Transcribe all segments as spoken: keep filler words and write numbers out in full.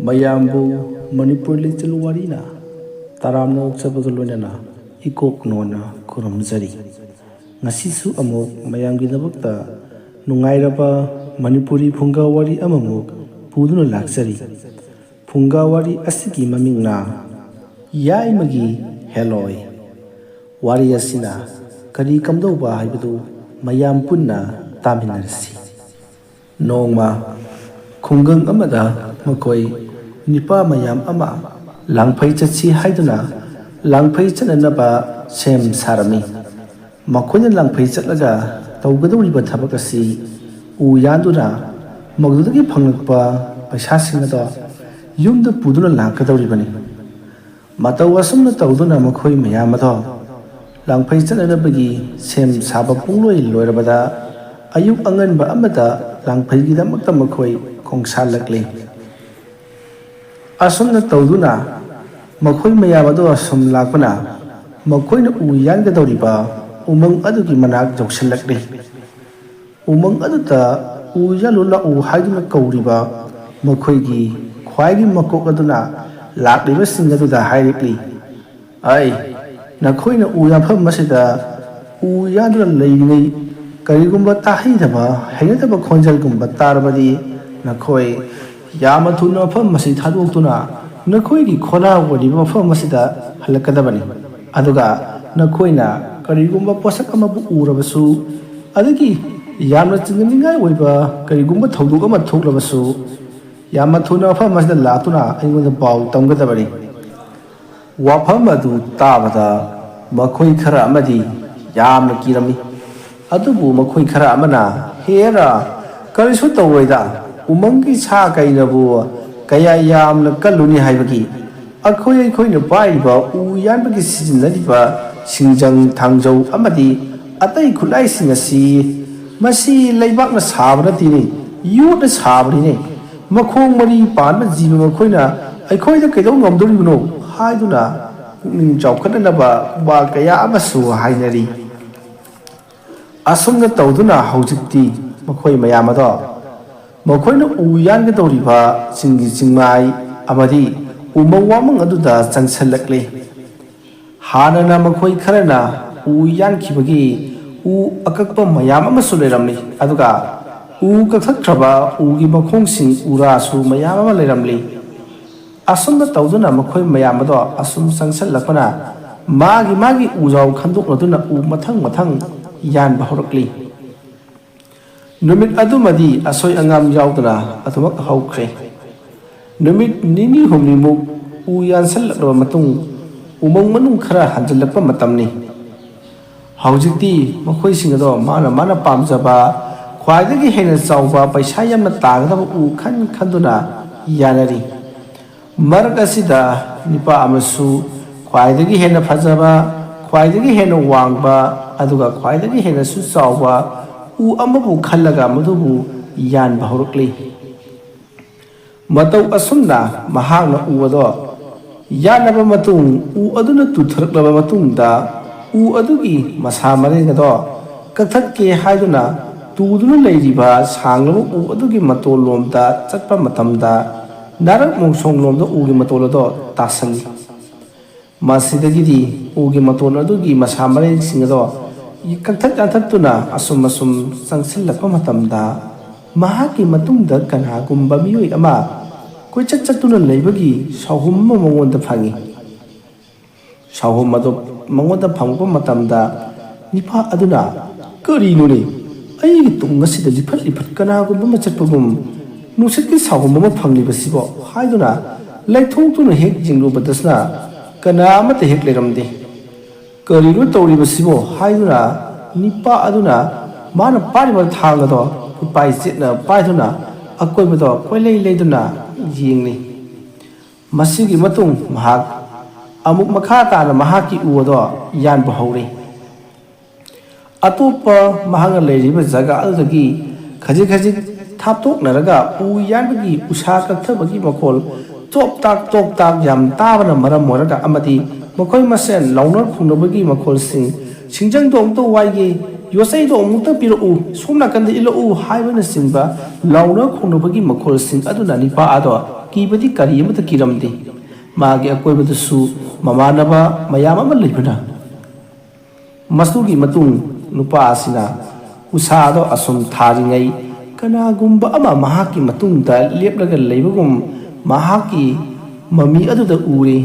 ꯃꯌꯥꯝꯕꯨ ꯃꯅꯤꯄꯨꯔ ꯂꯤꯆꯠ ꯋꯥꯔꯤꯅ ꯇꯔꯥꯝꯅ ꯑꯣꯛꯆꯕꯒ ꯂꯣꯏꯅꯅ ꯏꯀꯣꯛ ꯅꯣꯟꯅ ꯈꯨꯔꯨꯝꯖꯔꯤ꯫ ꯉꯁꯤꯁꯨ ꯑꯃꯨꯛ ꯃꯌꯥꯝꯒꯤꯗꯃꯛꯇ ꯅꯨꯡꯉꯥꯏꯔꯕ ꯃꯅꯤꯄꯨꯔꯤ ꯐꯨꯡꯒꯥ ꯋꯥꯔꯤ ꯑꯃꯃꯨꯛ ꯄꯨꯗꯨꯅ ꯂꯥꯛꯆꯔꯤ꯫ ꯐꯨꯡꯒꯥ ꯋꯥꯔꯤ ꯑꯁꯤꯒꯤ ꯃꯃꯤꯡꯅ ꯌꯥꯏꯃꯒꯤ ꯍꯦꯂꯣꯏ꯫ ꯋꯥꯔꯤ ꯑꯁꯤꯅ ꯀꯔꯤ ꯀꯝꯗꯧꯕ ꯍꯥꯏꯕꯗꯨ ꯃꯌꯥꯝ ꯄꯨꯟꯅ ꯇꯥꯃꯤꯟꯅꯔꯁꯤ꯫ ꯅꯣꯡꯃ ꯈꯨꯡꯒꯪ ꯑꯃꯗ ꯃꯈꯣꯏ ꯅꯤꯄꯥ ꯃꯌꯥꯝ ꯑꯃ ꯂꯥꯡꯐꯩ ꯆꯠꯁꯤ ꯍꯥꯏꯗꯨꯅ ꯂꯥꯡꯐꯩ ꯆꯠꯅꯅꯕ ꯁꯦꯝ ꯁꯥꯔꯝꯃꯤ꯫ ꯃꯈꯣꯏꯅ ꯂꯥꯡꯐꯩ ꯆꯠꯂꯒ ꯇꯧꯒꯗꯧꯔꯤꯕ ꯊꯕꯛ ꯑꯁꯤ ꯎ ꯌꯥꯟꯗꯨꯅ ꯃꯗꯨꯗꯒꯤ ꯐꯪꯂꯛꯄ ꯄꯩꯁꯥꯁꯤꯡ ꯑꯗꯣ ꯌꯨꯝꯗ ꯄꯨꯗꯨꯅ ꯂꯥꯛꯀꯗꯧꯔꯤꯕꯅꯤ꯫ ꯃꯇꯧ ꯑꯁꯨꯝꯅ ꯇꯧꯗꯨꯅ ꯃꯈꯣꯏ ꯃꯌꯥꯝ ꯑꯗꯣ ꯂꯥꯡꯐꯩ ꯆꯠꯅꯅꯕꯒꯤ ꯁꯦꯝ ꯁꯥꯕ ꯄꯨꯡꯂꯣꯏ ꯂꯣꯏꯔꯕꯗ ꯑꯌꯨꯛ ꯑꯉꯟꯕ ꯑꯃꯗ ꯂꯥꯡꯐꯩꯒꯤꯗꯃꯛꯇ ꯃꯈꯣꯏ ꯈꯣꯡꯁꯥꯜꯂꯛꯂꯤ꯫ ꯑꯁꯨꯝꯅ ꯇꯧꯗꯨꯅ ꯃꯈꯣꯏ ꯃꯌꯥꯝ ꯑꯗꯨ ꯑꯁꯨꯝ ꯂꯥꯛꯄꯅ ꯃꯈꯣꯏꯅ ꯎ ꯌꯥꯟꯒꯗꯧꯔꯤꯕ ꯎꯃꯪ ꯑꯗꯨꯒꯤ ꯃꯅꯥꯛ ꯌꯧꯁꯤꯜꯂꯛꯂꯤ꯫ ꯎꯃꯪ ꯑꯗꯨꯗ ꯎ ꯌꯥꯜꯂꯨ ꯂꯥꯛꯎ ꯍꯥꯏꯗꯨꯅ ꯀꯧꯔꯤꯕ ꯃꯈꯣꯏꯒꯤ ꯈ꯭ꯋꯥꯏꯒꯤ ꯃꯀꯣꯛ ꯑꯗꯨꯅ ꯂꯥꯛꯂꯤꯕꯁꯤꯡ ꯑꯗꯨꯗ ꯍꯥꯏꯔꯛꯂꯤ, "ꯑꯩ, ꯅꯈꯣꯏꯅ ꯎ ꯌꯥꯟꯐꯝ ꯑꯁꯤꯗ ꯎ ꯌꯥꯟꯗꯨꯅ ꯂꯩꯔꯤꯉꯩ ꯀꯔꯤꯒꯨꯝꯕ ꯇꯥꯍꯩꯗꯕ ꯍꯩꯅꯗꯕ ꯈꯣꯟꯖꯦꯜꯒꯨꯝꯕ ꯇꯥꯔꯕꯗꯤ ꯅꯈꯣꯏ ꯌꯥꯝꯅ ꯊꯨꯅ ꯃꯐꯝ ꯑꯁꯤ ꯊꯥꯗꯣꯛꯇꯨꯅ ꯅꯈꯣꯏꯒꯤ ꯈꯣꯂꯥ ꯑꯣꯏꯔꯤꯕ ꯃꯐꯝ ꯑꯁꯤꯗ ꯍꯜꯂꯛꯀꯗꯕꯅꯤ꯫ ꯑꯗꯨꯒ ꯅꯈꯣꯏꯅ ꯀꯔꯤꯒꯨꯝꯕ ꯄꯣꯠꯁꯛ ꯑꯃꯕꯨ ꯎꯔꯕꯁꯨ, ꯑꯗꯒꯤ ꯌꯥꯝꯅ ꯆꯤꯡꯅꯅꯤꯡꯉꯥꯏ ꯑꯣꯏꯕ ꯀꯔꯤꯒꯨꯝꯕ ꯊꯧꯗꯣꯛ ꯑꯃ ꯊꯣꯛꯂꯕꯁꯨ, ꯌꯥꯝꯅ ꯊꯨꯅ ꯃꯐꯝ ꯑꯁꯤꯗ ꯂꯥꯛꯇꯨꯅ ꯑꯩꯉꯣꯟꯗ ꯄꯥꯎ ꯇꯝꯒꯗꯕꯅꯤ꯫" ꯋꯥꯐꯝ ꯑꯗꯨ ꯇꯥꯕꯗ ꯃꯈꯣꯏ ꯈꯔ ꯑꯃꯗꯤ ꯌꯥꯝꯅ ꯀꯤꯔꯝꯃꯤ꯫ ꯑꯗꯨꯕꯨ ꯃꯈꯣꯏ ꯈꯔ ꯑꯃꯅ, "ꯍꯦꯔꯥ, ꯀꯔꯤꯁꯨ ꯇꯧꯔꯣꯏꯗ, ꯎꯃꯪꯒꯤ ꯁꯥ ꯀꯩꯅꯕꯨ ꯀꯌꯥ ꯌꯥꯝꯅ ꯀꯜꯂꯨꯅꯤ ꯍꯥꯏꯕꯒꯤ? ꯑꯩꯈꯣꯏ, ꯑꯩꯈꯣꯏꯅ ꯄꯥꯏꯔꯤꯕ ꯎ ꯌꯥꯟꯕꯒꯤ ꯁꯤꯖꯤꯟꯅꯔꯤꯕ ꯁꯤꯡꯖꯪ, ꯊꯥꯡꯖꯧ ꯑꯃꯗꯤ ꯑꯇꯩ ꯈꯨꯠꯂꯥꯏꯁꯤꯡ ꯑꯁꯤ ꯃꯁꯤ ꯂꯩꯕꯥꯛꯅ ꯁꯥꯕ ꯅꯠꯇꯦꯅꯦ, ꯌꯣꯠꯅ ꯁꯥꯕꯅꯤꯅꯦ꯫ ꯃꯈꯣꯡ ꯃꯔꯤ ꯄꯥꯟꯕ ꯖꯤꯕ ꯃꯈꯣꯏꯅ ꯑꯩꯈꯣꯏꯗ ꯀꯩꯗꯧ ꯉꯝꯗꯣꯔꯤꯕꯅꯣ?" ꯍꯥꯏꯗꯨꯅ ꯄꯨꯛꯅꯤꯡ ꯆꯥꯎꯈꯠꯅꯅꯕ ꯎꯄꯥꯜ ꯀꯌꯥ ꯑꯃꯁꯨ ꯍꯥꯏꯅꯔꯤ꯫ ꯑꯁꯨꯝꯅ ꯇꯧꯗꯨꯅ ꯍꯧꯖꯤꯛꯇꯤ ꯃꯈꯣꯏ ꯃꯌꯥꯝ ꯑꯗꯣ ꯃꯈꯣꯏꯅ ꯎ ꯌꯥꯟꯒꯗꯧꯔꯤꯕ ꯆꯤꯡꯒꯤ ꯆꯤꯡꯃꯥꯏ ꯑꯃꯗꯤ ꯎꯃꯪ ꯋꯥꯃꯪ ꯑꯗꯨꯗ ꯆꯪꯁꯤꯜꯂꯛꯂꯤ꯫ ꯍꯥꯟꯅꯅ ꯃꯈꯣꯏ ꯈꯔꯅ ꯎ ꯌꯥꯟꯈꯤꯕꯒꯤ ꯎ ꯑꯀꯛꯄ ꯃꯌꯥꯝ ꯑꯃꯁꯨ ꯂꯩꯔꯝꯃꯤ, ꯑꯗꯨꯒ ꯎ ꯀꯛꯊꯠꯈ꯭ꯔꯕ ꯎꯒꯤ ꯃꯈꯣꯡꯁꯤꯡ, ꯎꯔꯥꯁꯨ ꯃꯌꯥꯝ ꯑꯃ ꯂꯩꯔꯝꯂꯤ꯫ ꯑꯁꯨꯝꯅ ꯇꯧꯗꯨꯅ ꯃꯈꯣꯏ ꯃꯌꯥꯝ ꯑꯗꯣ ꯑꯁꯨꯝ ꯆꯪꯁꯤꯜꯂꯛꯄꯅ ꯃꯥꯒꯤ ꯃꯥꯒꯤ ꯎꯖꯥꯎ ꯈꯟꯗꯣꯛꯅꯗꯨꯅ ꯎ ꯃꯊꯪ ꯃꯊꯪ ꯌꯥꯟꯕ ꯍꯧꯔꯛꯂꯤ꯫ ꯅꯨꯃꯤꯠ ꯑꯗꯨꯃꯗꯤ ꯑꯁꯣꯏ ꯑꯉꯥꯝ ꯌꯥꯎꯗꯅ ꯑꯗꯨꯃꯛ ꯍꯧꯈ꯭ꯔꯦ꯫ ꯅꯨꯃꯤꯠ ꯅꯤꯅꯤ ꯍꯨꯝꯅꯤꯃꯨꯛ ꯎ ꯌꯥꯟꯁꯤꯜꯂꯛꯂꯕ ꯃꯇꯨꯡ, ꯎꯃꯪ ꯃꯅꯨꯡ ꯈꯔ ꯍꯟꯖꯤꯜꯂꯛꯄ ꯃꯇꯝꯅꯤ꯫ ꯍꯧꯖꯤꯛꯇꯤ ꯃꯈꯣꯏꯁꯤꯡ ꯑꯗꯣ ꯃꯥꯅ ꯃꯥꯅ ꯄꯥꯝꯖꯕ, ꯈ꯭ꯋꯥꯏꯗꯒꯤ ꯍꯦꯟꯅ ꯆꯥꯎꯕ, ꯄꯩꯁꯥ ꯌꯥꯝꯅ ꯇꯥꯒꯗꯕ ꯎ ꯈꯟ ꯈꯟꯗꯨꯅ ꯌꯥꯅꯔꯤ꯫ ꯃꯔꯛ ꯑꯁꯤꯗ ꯅꯨꯄꯥ ꯑꯃꯁꯨ ꯈ꯭ꯋꯥꯏꯗꯒꯤ ꯍꯦꯟꯅ ꯐꯖꯕ, ꯈ꯭ꯋꯥꯏꯗꯒꯤ ꯍꯦꯟꯅ ꯋꯥꯡꯕ, ꯑꯗꯨꯒ ꯈ꯭ꯋꯥꯏꯗꯒꯤ ꯍꯦꯟꯅꯁꯨ ꯆꯥꯎꯕ ꯎ ꯑꯃꯕꯨ ꯈꯜꯂꯒ ꯃꯗꯨꯕꯨ ꯌꯥꯟꯕ ꯍꯧꯔꯛꯂꯤ꯫ ꯃꯇꯧ ꯑꯁꯨꯝꯅ ꯃꯍꯥꯛꯅ ꯎ ꯑꯗꯣ ꯌꯥꯜꯂꯕ ꯃꯇꯨꯡ, ꯎ ꯑꯗꯨꯅ ꯇꯨꯊꯔꯛꯂꯕ ꯃꯇꯨꯡꯗ, ꯎ ꯑꯗꯨꯒꯤ ꯃꯁꯥ ꯃꯔꯦꯡ ꯑꯗꯣ ꯀꯛꯊꯠꯀꯦ ꯍꯥꯏꯗꯨꯅ ꯇꯨꯗꯨꯅ ꯂꯩꯔꯤꯕ ꯁꯥꯡꯂꯕ ꯎ ꯑꯗꯨꯒꯤ ꯃꯇꯣꯜꯂꯣꯝꯗ ꯆꯠꯄ ꯃꯇꯝꯗ, ꯅꯥꯔꯛ ꯃꯣꯡꯁꯣꯡꯂꯣꯝꯗ ꯎꯒꯤ ꯃꯇꯣꯜ ꯑꯗꯣ ꯇꯥꯁꯜꯂꯤ꯫ ꯃꯁꯤꯗꯒꯤꯗꯤ ꯎꯒꯤ ꯃꯇꯣꯟ ꯑꯗꯨꯒꯤ ꯃꯁꯥ ꯃꯔꯦꯡꯁꯤꯡ ꯑꯗꯣ ꯀꯛꯊꯠ ꯌꯥꯟꯊꯠꯇꯨꯅ ꯑꯁꯨꯝ ꯑꯁꯨꯝ ꯆꯪꯁꯤꯜꯂꯛꯄ ꯃꯇꯝꯗ, ꯃꯍꯥꯛꯀꯤ ꯃꯇꯨꯡꯗ ꯀꯅꯥꯒꯨꯝꯕ ꯃꯤꯑꯣꯏ ꯑꯃ ꯀꯣꯏꯆꯠ ꯆꯠꯇꯨꯅ ꯂꯩꯕꯒꯤ ꯁꯥꯎꯍꯨꯝ ꯑꯃ ꯃꯉꯣꯟꯗ ꯐꯪꯏ꯫ ꯁꯥꯎꯍꯨꯝ ꯑꯗꯨ ꯃꯉꯣꯟꯗ ꯐꯪꯕ ꯃꯇꯝꯗ, ꯅꯤꯄꯥ ꯑꯗꯨꯅ, "ꯀꯔꯤꯅꯣꯅꯦ? ꯑꯩꯒꯤ ꯇꯨꯡ ꯑꯁꯤꯗ ꯂꯤꯐꯠ ꯂꯤꯐꯠ ꯀꯅꯥꯒꯨꯝꯕ ꯑꯃ ꯆꯠꯄꯒꯨꯝ ꯅꯨꯡꯁꯤꯠꯀꯤ ꯁꯥꯎꯍꯨꯝ ꯑꯃ ꯐꯪꯂꯤꯕꯁꯤꯕꯣ?" ꯍꯥꯏꯗꯨꯅ ꯂꯩꯊꯣꯛꯇꯨꯅ ꯍꯦꯛ ꯌꯦꯡꯂꯨꯕꯗꯁꯨꯅ ꯀꯅꯥ ꯑꯃꯠꯇ ꯍꯦꯛ ꯂꯩꯔꯝꯗꯦ꯫ "ꯀꯔꯤꯅꯣ ꯇꯧꯔꯤꯕꯁꯤꯕꯣ?" ꯍꯥꯏꯗꯨꯅ ꯅꯤꯄꯥ ꯑꯗꯨꯅ ꯃꯥꯅ ꯄꯥꯏꯔꯤꯕ ꯊꯥꯡ ꯑꯗꯣ ꯎꯄꯥꯏ ꯆꯦꯠꯅ ꯄꯥꯏꯗꯨꯅ ꯑꯀꯣꯏꯕꯗꯣ ꯀꯣꯏꯂꯩ ꯂꯩꯗꯨꯅ ꯌꯦꯡꯂꯤ꯫ ꯃꯁꯤꯒꯤ ꯃꯇꯨꯡ ꯃꯍꯥꯛ ꯑꯃꯨꯛ ꯃꯈꯥ ꯇꯥꯅ ꯃꯍꯥꯛꯀꯤ ꯎ ꯑꯗꯣ ꯌꯥꯟꯕ ꯍꯧꯔꯤ꯫ ꯑꯇꯣꯞꯄ ꯃꯍꯥꯛꯅ ꯂꯩꯔꯤꯕ ꯖꯒꯥ ꯑꯗꯨꯗꯒꯤ ꯈꯖꯤꯛ ꯈꯖꯤꯛ ꯊꯥꯞꯇꯣꯛꯅꯔꯒ ꯎ ꯌꯥꯟꯕꯒꯤ, ꯎꯁꯥ ꯀꯛꯊꯕꯒꯤ ꯃꯈꯣꯜ ꯆꯣꯞ ꯇꯥꯛ ꯇꯣꯛ ꯇꯥꯛ ꯌꯥꯝ ꯇꯥꯕꯅ ꯃꯔꯝ ꯑꯣꯏꯔꯒ ꯑꯃꯗꯤ ꯃꯈꯣꯏ ꯃꯁꯦꯟ ꯂꯥꯎꯅ ꯈꯨꯝꯅꯕꯒꯤ ꯃꯈꯣꯜꯁꯤꯡ, ꯁꯤꯡꯖꯪꯗꯣꯡꯇ ꯋꯥꯏꯒꯤ "ꯌꯣꯠꯆꯩꯗꯣ ꯑꯃꯨꯛꯇ ꯄꯤꯔꯛꯎ, ꯁꯣꯝ ꯅꯥꯀꯟꯗ ꯏꯜꯂꯛꯎ" ꯍꯥꯏꯕꯅꯆꯤꯡꯕ ꯂꯥꯎꯅ ꯈꯣꯡꯅꯕꯒꯤ ꯃꯈꯣꯜꯁꯤꯡ ꯑꯗꯨꯅ ꯅꯤꯄꯥ ꯑꯗꯣ ꯀꯤꯕꯗꯤ ꯀꯔꯤ ꯑꯃꯠꯇ ꯀꯤꯔꯝꯗꯦ꯫ ꯃꯥꯒꯤ ꯑꯀꯣꯏꯕꯗꯁꯨ ꯃꯃꯥꯟꯅꯕ ꯃꯌꯥꯝ ꯑꯃ ꯂꯩꯕꯅ꯫ ꯃꯗꯨꯒꯤ ꯃꯇꯨꯡ ꯅꯨꯄꯥ ꯑꯁꯤꯅ ꯎꯁꯥꯗꯣ ꯑꯁꯨꯝ ꯊꯥꯔꯤꯉꯩ, ꯀꯅꯥꯒꯨꯝꯕ ꯑꯃ ꯃꯍꯥꯛꯀꯤ ꯃꯇꯨꯡꯗ ꯂꯦꯞꯂꯒ ꯂꯩꯕꯒꯨꯝ ꯃꯍꯥꯛꯀꯤ ꯃꯃꯤ ꯑꯗꯨꯗ ꯎꯔꯦ꯫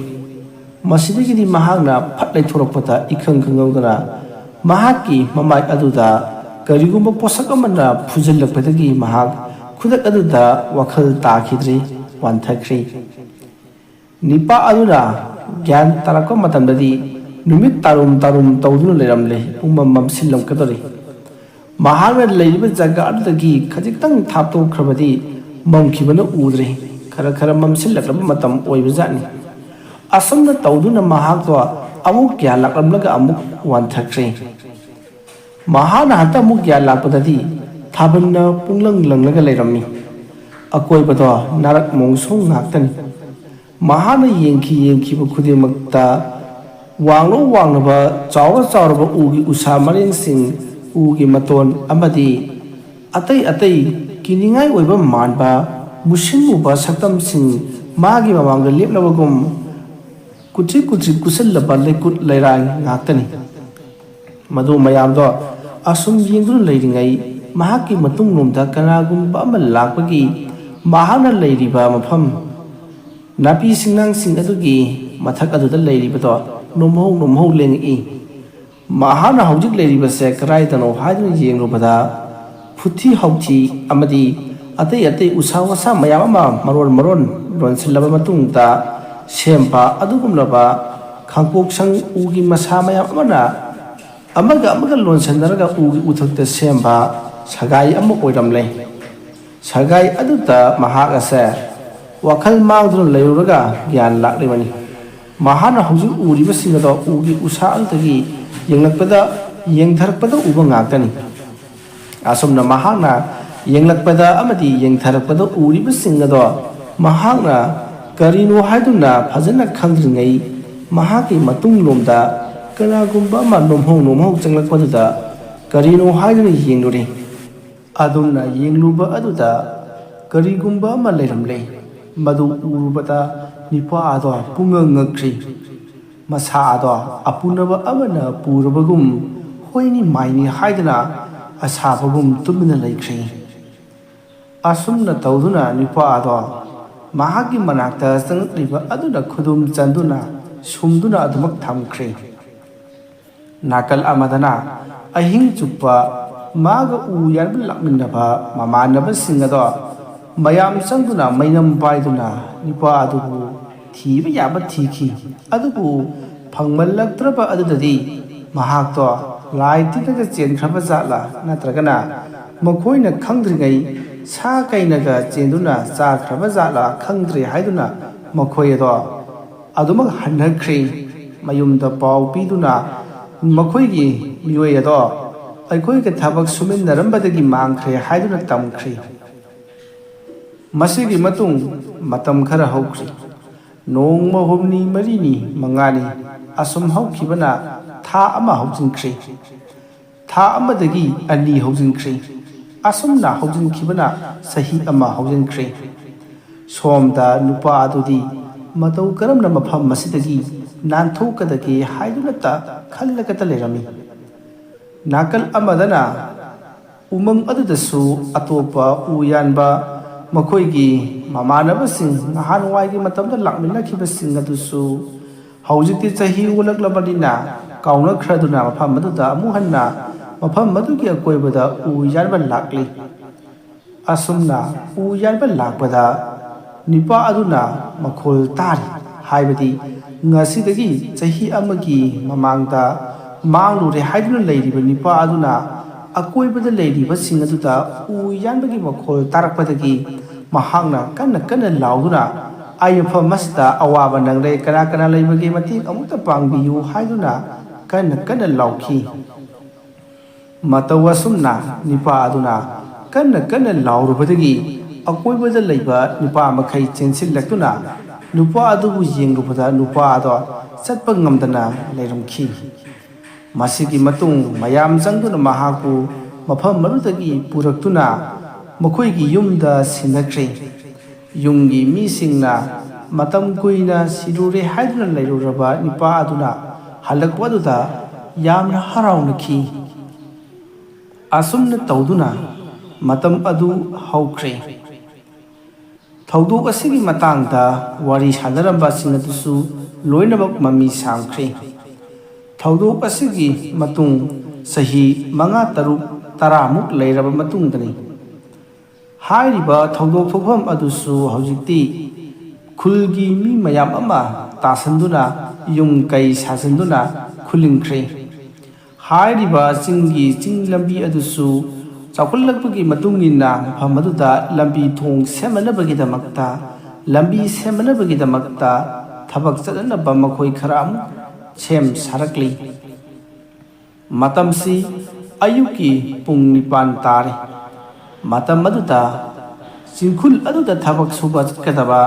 ꯃꯁꯤꯗꯒꯤꯗꯤ ꯃꯍꯥꯛꯅ ꯐꯠ ꯂꯩꯊꯣꯔꯛꯄꯗ ꯏꯈꯪ ꯈꯪꯍꯧꯗꯅ ꯃꯍꯥꯛꯀꯤ ꯃꯃꯥꯏ ꯑꯗꯨꯗ ꯀꯔꯤꯒꯨꯝꯕ ꯄꯣꯠꯁꯛ ꯑꯃꯅ ꯐꯨꯖꯤꯜꯂꯛꯄꯗꯒꯤ ꯃꯍꯥꯛ ꯈꯨꯗꯛ ꯑꯗꯨꯗ ꯋꯥꯈꯜ ꯇꯥꯈꯤꯗ꯭ꯔꯦ, ꯋꯥꯟꯊꯈ꯭ꯔꯦ꯫ ꯅꯤꯄꯥ ꯑꯗꯨꯅ ꯒ꯭ꯌꯥꯟ ꯇꯥꯔꯛꯄ ꯃꯇꯝꯗꯗꯤ ꯅꯨꯃꯤꯠ ꯇꯥꯔꯨꯝ ꯇꯥꯔꯨꯝ ꯇꯧꯗꯨꯅ ꯂꯩꯔꯝꯂꯦ꯫ ꯄꯨꯝꯃꯝ ꯃꯝꯁꯤꯜꯂꯝꯒꯗꯧꯔꯦ꯫ ꯃꯍꯥꯛꯅ ꯂꯩꯔꯤꯕ ꯖꯒꯥ ꯑꯗꯨꯗꯒꯤ ꯈꯖꯤꯛꯇꯪ ꯊꯥꯞꯇꯣꯛꯈ꯭ꯔꯕꯗꯤ ꯃꯝꯈꯤꯕꯅ ꯎꯗ꯭ꯔꯦ꯫ ꯈꯔ ꯈꯔ ꯃꯝꯁꯤꯜꯂꯛꯂꯕ ꯃꯇꯝ ꯑꯣꯏꯕꯖꯥꯠꯅꯤ꯫ ꯑꯁꯨꯝꯅ ꯇꯧꯗꯨꯅ ꯃꯍꯥꯛꯇꯣ ꯑꯃꯨꯛ ꯒ꯭ꯌꯥꯟ ꯂꯥꯛꯂꯝꯂꯒ ꯑꯃꯨꯛ ꯋꯥꯟꯊꯈ꯭ꯔꯦ꯫ ꯃꯍꯥꯛꯅ ꯍꯟꯇꯛ ꯑꯃꯨꯛ ꯒ꯭ꯌꯥꯟ ꯂꯥꯛꯄꯗꯗꯤ ꯊꯥꯕꯜꯅ ꯄꯨꯡꯂꯪ ꯂꯪꯂꯒ ꯂꯩꯔꯝꯃꯤ꯫ ꯑꯀꯣꯏꯕꯗꯣ ꯅꯥꯔꯛ ꯃꯣꯡꯁꯣꯡ ꯉꯥꯛꯇꯅꯤ꯫ ꯃꯍꯥꯛꯅ ꯌꯦꯡꯈꯤ ꯌꯦꯡꯈꯤꯕ ꯈꯨꯗꯤꯡꯃꯛꯇ ꯋꯥꯡꯂ ꯋꯥꯡꯂꯕ, ꯆꯥꯎꯔ ꯆꯥꯎꯔꯕ ꯎꯒꯤ ꯎꯁꯥ ꯃꯔꯦꯡꯁꯤꯡ, ꯎꯒꯤ ꯃꯇꯣꯟ ꯑꯃꯗꯤ ꯑꯇꯩ ꯑꯇꯩ ꯀꯤꯅꯤꯡꯉꯥꯏ ꯑꯣꯏꯕ ꯃꯥꯟꯕ ꯃꯨꯁꯤꯟ ꯃꯨꯕ ꯁꯛꯇꯝꯁꯤꯡ ꯃꯥꯒꯤ ꯃꯃꯥꯡꯗ ꯂꯦꯞꯂꯕꯒꯨꯝ ꯀꯨꯠꯊ꯭ꯔꯤꯛ ꯀꯨꯠꯊ꯭ꯔꯤꯛ ꯀꯨꯠꯁꯤꯜꯂꯕ ꯂꯩꯀꯨꯠ ꯂꯩꯔꯥꯡ ꯉꯥꯛꯇꯅꯤ꯫ ꯃꯗꯨ ꯃꯌꯥꯝꯗꯣ ꯑꯁꯨꯝ ꯌꯦꯡꯗꯨꯅ ꯂꯩꯔꯤꯉꯩ, ꯃꯍꯥꯛꯀꯤ ꯃꯇꯨꯡꯂꯣꯝꯗ ꯀꯅꯥꯒꯨꯝꯕ ꯑꯃ ꯂꯥꯛꯄꯒꯤ ꯃꯍꯥꯛꯅ ꯂꯩꯔꯤꯕ ꯃꯐꯝ ꯅꯥꯄꯤ ꯁꯤꯡꯅꯥꯡꯁꯤꯡ ꯑꯗꯨꯒꯤ ꯃꯊꯛ ꯑꯗꯨꯗ ꯂꯩꯔꯤꯕꯗꯣ ꯅꯣꯝꯍꯧ ꯅꯣꯝꯍꯧ ꯂꯦꯡꯉꯛꯏ꯫ ꯃꯍꯥꯛꯅ ꯍꯧꯖꯤꯛ ꯂꯩꯔꯤꯕꯁꯦ ꯀꯗꯥꯏꯗꯅꯣ ꯍꯥꯏꯗꯨꯅ ꯌꯦꯡꯂꯨꯕꯗ, ꯐꯨꯊꯤ ꯍꯥꯎꯊꯤ ꯑꯃꯗꯤ ꯑꯇꯩ ꯑꯇꯩ ꯎꯁꯥ ꯋꯥꯁꯥ ꯃꯌꯥꯝ ꯑꯃ ꯃꯔꯣꯟ ꯃꯔꯣꯟ ꯂꯣꯟꯁꯤꯜꯂꯕ ꯃꯇꯨꯡꯗ ꯁꯦꯝꯕ ꯑꯗꯨꯒꯨꯝꯂꯕ ꯈꯥꯡꯄꯣꯛꯁꯪ ꯎꯒꯤ ꯃꯁꯥ ꯃꯌꯥꯝ ꯑꯃꯅ ꯑꯃꯒ ꯑꯃꯒ ꯂꯣꯟꯁꯤꯟꯅꯔꯒ ꯎꯒꯤ ꯎꯊꯛꯇ ꯁꯦꯝꯕ ꯁꯒꯥꯏ ꯑꯃ ꯑꯣꯏꯔꯝꯂꯦ꯫ ꯁꯒꯥꯏ ꯑꯗꯨꯗ ꯃꯍꯥꯛ ꯑꯁꯦ ꯋꯥꯈꯜ ꯃꯥꯡꯗꯨꯅ ꯂꯩꯔꯨꯔꯒ ꯒ꯭ꯌꯥꯟ ꯂꯥꯛꯂꯤꯕꯅꯤ꯫ ꯃꯍꯥꯛꯅ ꯍꯧꯖꯤꯛ ꯎꯔꯤꯕꯁꯤꯡ ꯑꯗꯣ ꯎꯒꯤ ꯎꯁꯥ ꯑꯗꯨꯗꯒꯤ ꯌꯦꯡꯂꯛꯄꯗ, ꯌꯦꯡꯊꯔꯛꯄꯗ ꯎꯕ ꯉꯥꯛꯇꯅꯤ꯫ ꯑꯁꯨꯝꯅ ꯃꯍꯥꯛꯅ ꯌꯦꯡꯂꯛꯄꯗ ꯑꯃꯗꯤ ꯌꯦꯡꯊꯔꯛꯄꯗ ꯎꯔꯤꯕꯁꯤꯡ ꯑꯗꯣ ꯃꯍꯥꯛꯅ ꯀꯔꯤꯅꯣ ꯍꯥꯏꯗꯨꯅ ꯐꯖꯅ ꯈꯪꯗ꯭ꯔꯤꯉꯩ, ꯃꯍꯥꯛꯀꯤ ꯃꯇꯨꯡꯂꯣꯝꯗ ꯀꯅꯥꯒꯨꯝꯕ ꯑꯃ ꯅꯣꯝꯍꯧ ꯅꯣꯝꯍꯧ ꯆꯪꯂꯛꯄꯗꯨꯗ ꯀꯔꯤꯅꯣ ꯍꯥꯏꯗꯨꯅ ꯌꯦꯡꯂꯨꯔꯦ꯫ ꯑꯗꯨꯝꯅ ꯌꯦꯡꯂꯨꯕ ꯑꯗꯨꯗ ꯀꯔꯤꯒꯨꯝꯕ ꯑꯃ ꯂꯩꯔꯝꯂꯦ꯫ ꯃꯗꯨ ꯎꯔꯨꯕꯗ ꯅꯨꯄꯥ ꯑꯗꯣ ꯄꯨꯡꯉꯛ ꯉꯛꯈ꯭ꯔꯤ꯫ ꯃꯁꯥ ꯑꯗꯣ ꯑꯄꯨꯅꯕ ꯑꯃꯅ ꯄꯨꯔꯕꯒꯨꯝ, ꯍꯣꯏꯅꯤ ꯃꯥꯏꯅꯤ ꯍꯥꯏꯗꯨꯅ ꯑꯁꯥꯕꯒꯨꯝ ꯇꯨꯃꯤꯟꯅ ꯂꯩꯈ꯭ꯔꯤ꯫ ꯑꯁꯨꯝꯅ ꯇꯧꯗꯨꯅ ꯅꯨꯄꯥ ꯑꯗꯣ ꯃꯍꯥꯛꯀꯤ ꯃꯅꯥꯛꯇ ꯆꯪꯂꯛꯂꯤꯕ ꯑꯗꯨꯅ ꯈꯨꯗꯨꯝ ꯆꯟꯗꯨꯅ ꯁꯨꯝꯗꯨꯅ ꯑꯗꯨꯃꯛ ꯊꯝꯈ꯭ꯔꯦ꯫ ꯅꯥꯀꯜ ꯑꯃꯗꯅ ꯑꯍꯤꯡ ꯆꯨꯞꯄ ꯃꯥꯒ ꯎ ꯌꯥꯟꯕ ꯂꯥꯛꯃꯤꯟꯅꯕ ꯃꯃꯥꯟꯅꯕꯁꯤꯡ ꯑꯗꯣ ꯃꯌꯥꯝ ꯆꯪꯗꯨꯅ ꯃꯩꯅꯝ ꯄꯥꯏꯗꯨꯅ ꯅꯨꯄꯥ ꯑꯗꯨꯕꯨ ꯊꯤꯕ ꯌꯥꯕ ꯊꯤꯈꯤ꯫ ꯑꯗꯨꯕꯨ ꯐꯪꯃꯜꯂꯛꯇ꯭ꯔꯕ ꯑꯗꯨꯗꯗꯤ ꯃꯍꯥꯛꯇꯣ ꯂꯥꯏ ꯇꯤꯟꯅꯒ ꯆꯦꯟꯈ꯭ꯔꯕ ꯖꯥꯠꯂꯥ, ꯅꯠꯇ꯭ꯔꯒꯅ ꯃꯈꯣꯏꯅ ꯈꯪꯗ꯭ꯔꯤꯉꯩ ꯁꯥ ꯀꯩꯅꯒ ꯆꯦꯟꯗꯨꯅ ꯆꯥꯈ꯭ꯔꯕ ꯖꯥꯠꯂꯥ ꯈꯪꯗ꯭ꯔꯦ ꯍꯥꯏꯗꯨꯅ ꯃꯈꯣꯏ ꯑꯗꯣ ꯑꯗꯨꯃꯛ ꯍꯟꯅꯈ꯭ꯔꯦ꯫ ꯃꯌꯨꯝꯗ ꯄꯥꯎ ꯄꯤꯗꯨꯅ ꯃꯈꯣꯏꯒꯤ ꯃꯤꯑꯣꯏ ꯑꯗꯣ ꯑꯩꯈꯣꯏꯒ ꯊꯕꯛ ꯁꯨꯃꯤꯟꯅꯔꯝꯕꯗꯒꯤ ꯃꯥꯡꯈ꯭ꯔꯦ ꯍꯥꯏꯗꯨꯅ ꯇꯝꯈ꯭ꯔꯦ꯫ ꯃꯁꯤꯒꯤ ꯃꯇꯨꯡ ꯃꯇꯝ ꯈꯔ ꯍꯧꯈ꯭ꯔꯤ꯫ ꯅꯣꯡꯃ ꯍꯨꯝꯅꯤ ꯃꯔꯤꯅꯤ ꯃꯉꯥꯅꯤ ꯑꯁꯨꯝ ꯍꯧꯈꯤꯕꯅ ꯊꯥ ꯑꯃ ꯍꯧꯖꯤꯟꯈ꯭ꯔꯦ꯫ ꯊꯥ ꯑꯃꯗꯒꯤ ꯑꯅꯤ ꯍꯧꯖꯤꯟꯈ꯭ꯔꯦ꯫ ꯑꯁꯨꯝꯅ ꯍꯧꯖꯤꯟꯈꯤꯕꯅ ꯆꯍꯤ ꯑꯃ ꯍꯧꯖꯤꯟꯈ꯭ꯔꯦ꯫ ꯁꯣꯝꯗ ꯅꯨꯄꯥ ꯑꯗꯨꯗꯤ ꯃꯇꯧ ꯀꯔꯝꯅ ꯃꯐꯝ ꯑꯁꯤꯗꯒꯤ ꯅꯥꯟꯊꯣꯛꯀꯗꯒꯦ ꯍꯥꯏꯗꯨꯅꯇ ꯈꯜꯂꯒꯇ ꯂꯩꯔꯝꯃꯤ꯫ ꯅꯥꯀꯜ ꯑꯃꯗꯅ ꯎꯃꯪ ꯑꯗꯨꯗꯁꯨ ꯑꯇꯣꯞꯄ ꯎ ꯌꯥꯟꯕ ꯃꯈꯣꯏꯒꯤ ꯃꯃꯥꯟꯅꯕꯁꯤꯡ, ꯅꯍꯥꯟꯋꯥꯏꯒꯤ ꯃꯇꯝꯗ ꯂꯥꯛꯃꯤꯟꯅꯈꯤꯕꯁꯤꯡ ꯑꯗꯨꯁꯨ ꯍꯧꯖꯤꯛꯇꯤ ꯆꯍꯤ ꯑꯣꯜꯂꯛꯂꯕꯅꯤꯅ ꯀꯥꯎꯅꯈ꯭ꯔꯗꯨꯅ ꯃꯐꯝ ꯑꯗꯨꯗ ꯑꯃꯨꯛ ꯍꯟꯅ ꯃꯐꯝ ꯑꯗꯨꯒꯤ ꯑꯀꯣꯏꯕꯗ ꯎ ꯌꯥꯟꯕ ꯂꯥꯛꯂꯤ꯫ ꯑꯁꯨꯝꯅ ꯎ ꯌꯥꯟꯕ ꯂꯥꯛꯄꯗ ꯅꯨꯄꯥ ꯑꯗꯨꯅ ꯃꯈꯣꯜ ꯇꯥꯔꯤ, ꯍꯥꯏꯕꯗꯤ ꯉꯁꯤꯗꯒꯤ ꯆꯍꯤ ꯑꯃꯒꯤ ꯃꯃꯥꯡꯗ ꯃꯥꯡꯂꯨꯔꯦ ꯍꯥꯏꯗꯨꯅ ꯂꯩꯔꯤꯕ ꯅꯨꯄꯥ ꯑꯗꯨꯅ ꯑꯀꯣꯏꯕꯗ ꯂꯩꯔꯤꯕꯁꯤꯡ ꯑꯗꯨꯗ ꯎ ꯌꯥꯟꯕꯒꯤ ꯃꯈꯣꯜ ꯇꯥꯔꯛꯄꯗꯒꯤ ꯃꯍꯥꯛꯅ ꯀꯟꯅ ꯀꯟꯅ ꯂꯥꯎꯗꯨꯅ, "ꯑꯩ ꯃꯐꯝ ꯑꯁꯤꯗ ꯑꯋꯥꯕ ꯅꯪꯂꯦ, ꯀꯅꯥ ꯀꯅꯥ ꯂꯩꯕꯒꯦ, ꯃꯇꯦꯡ ꯑꯃꯨꯛꯇ ꯄꯥꯡꯕꯤꯌꯨ" ꯍꯥꯏꯗꯨꯅ ꯀꯟꯅ ꯀꯟꯅ ꯂꯥꯎꯈꯤ꯫ ꯃꯇꯧ ꯑꯁꯨꯝꯅ ꯅꯨꯄꯥ ꯑꯗꯨꯅ ꯀꯟꯅ ꯀꯟꯅ ꯂꯥꯎꯔꯨꯕꯗꯒꯤ ꯑꯀꯣꯏꯕꯗ ꯂꯩꯕ ꯅꯨꯄꯥ ꯃꯈꯩ ꯆꯦꯟꯁꯤꯜꯂꯛꯇꯨꯅ ꯅꯨꯄꯥ ꯑꯗꯨꯕꯨ ꯌꯦꯡꯂꯨꯕꯗ ꯅꯨꯄꯥ ꯑꯗꯣ ꯆꯠꯄ ꯉꯝꯗꯅ ꯂꯩꯔꯝꯈꯤ꯫ ꯃꯁꯤꯒꯤ ꯃꯇꯨꯡ ꯃꯌꯥꯝ ꯆꯪꯗꯨꯅ ꯃꯍꯥꯛꯄꯨ ꯃꯐꯝ ꯑꯗꯨꯗꯒꯤ ꯄꯨꯔꯛꯇꯨꯅ ꯃꯈꯣꯏꯒꯤ ꯌꯨꯝꯗ ꯁꯤꯟꯅꯈ꯭ꯔꯦ꯫ ꯌꯨꯝꯒꯤ ꯃꯤꯁꯤꯡꯅ ꯃꯇꯝ ꯀꯨꯏꯅ ꯁꯤꯔꯨꯔꯦ ꯍꯥꯏꯗꯨꯅ ꯂꯩꯔꯨꯔꯕ ꯅꯨꯄꯥ ꯑꯗꯨꯅ ꯍꯜꯂꯛꯄ ꯑꯗꯨꯗ ꯌꯥꯝꯅ ꯍꯔꯥꯎꯅꯈꯤ꯫ ꯑꯁꯨꯝꯅ ꯇꯧꯗꯨꯅ ꯃꯇꯝ ꯑꯗꯨ ꯍꯧꯈ꯭ꯔꯦ꯫ ꯊꯧꯗꯣꯛ ꯑꯁꯤꯒꯤ ꯃꯇꯥꯡꯗ ꯋꯥꯔꯤ ꯁꯥꯟꯅꯔꯝꯕꯁꯤꯡ ꯑꯗꯨꯁꯨ ꯂꯣꯏꯅꯃꯛ ꯃꯃꯤ ꯁꯥꯝꯈ꯭ꯔꯦ꯫ ꯊꯧꯗꯣꯛ ꯑꯁꯤꯒꯤ ꯃꯇꯨꯡ ꯆꯍꯤ ꯃꯉꯥ, ꯇꯔꯨꯛ, ꯇꯔꯥꯃꯨꯛ ꯂꯩꯔꯕ ꯃꯇꯨꯡꯗꯅꯤ꯫ ꯍꯥꯏꯔꯤꯕ ꯊꯧꯗꯣꯛ ꯊꯣꯛꯐꯝ ꯑꯗꯨꯁꯨ ꯍꯧꯖꯤꯛꯇꯤ ꯈꯨꯜꯒꯤ ꯃꯤ ꯃꯌꯥꯝ ꯑꯃ ꯇꯥꯁꯤꯟꯗꯨꯅ ꯌꯨꯝ ꯀꯩ ꯁꯥꯖꯤꯟꯗꯨꯅ ꯈꯨꯂꯤꯡꯈ꯭ꯔꯦ꯫ ꯍꯥꯏꯔꯤꯕ ꯆꯤꯡꯒꯤ ꯆꯤꯡ ꯂꯝꯕꯤ ꯑꯗꯨꯁꯨ ꯆꯥꯎꯈꯠꯂꯛꯄꯒꯤ ꯃꯇꯨꯡ ꯏꯟꯅ ꯃꯐꯝ ꯑꯗꯨꯗ ꯂꯝꯕꯤ ꯊꯣꯡ ꯁꯦꯝꯅꯅꯕꯒꯤꯗꯃꯛꯇ, ꯂꯝꯕꯤ ꯁꯦꯝꯅꯅꯕꯒꯤꯗꯃꯛꯇ ꯊꯕꯛ ꯆꯠꯅꯅꯕ ꯃꯈꯣꯏ ꯈꯔ ꯑꯃꯨꯛ ꯁꯦꯝ ꯁꯥꯔꯛꯂꯤ꯫ ꯃꯇꯝꯁꯤ ꯑꯌꯨꯛꯀꯤ ꯄꯨꯡ ꯅꯤꯄꯥꯟ ꯇꯥꯔꯦ꯫ ꯃꯇꯝ ꯑꯗꯨꯗ ꯆꯤꯡꯈꯨꯜ ꯑꯗꯨꯗ ꯊꯕꯛ ꯁꯨꯕ ꯆꯠꯀꯗꯕ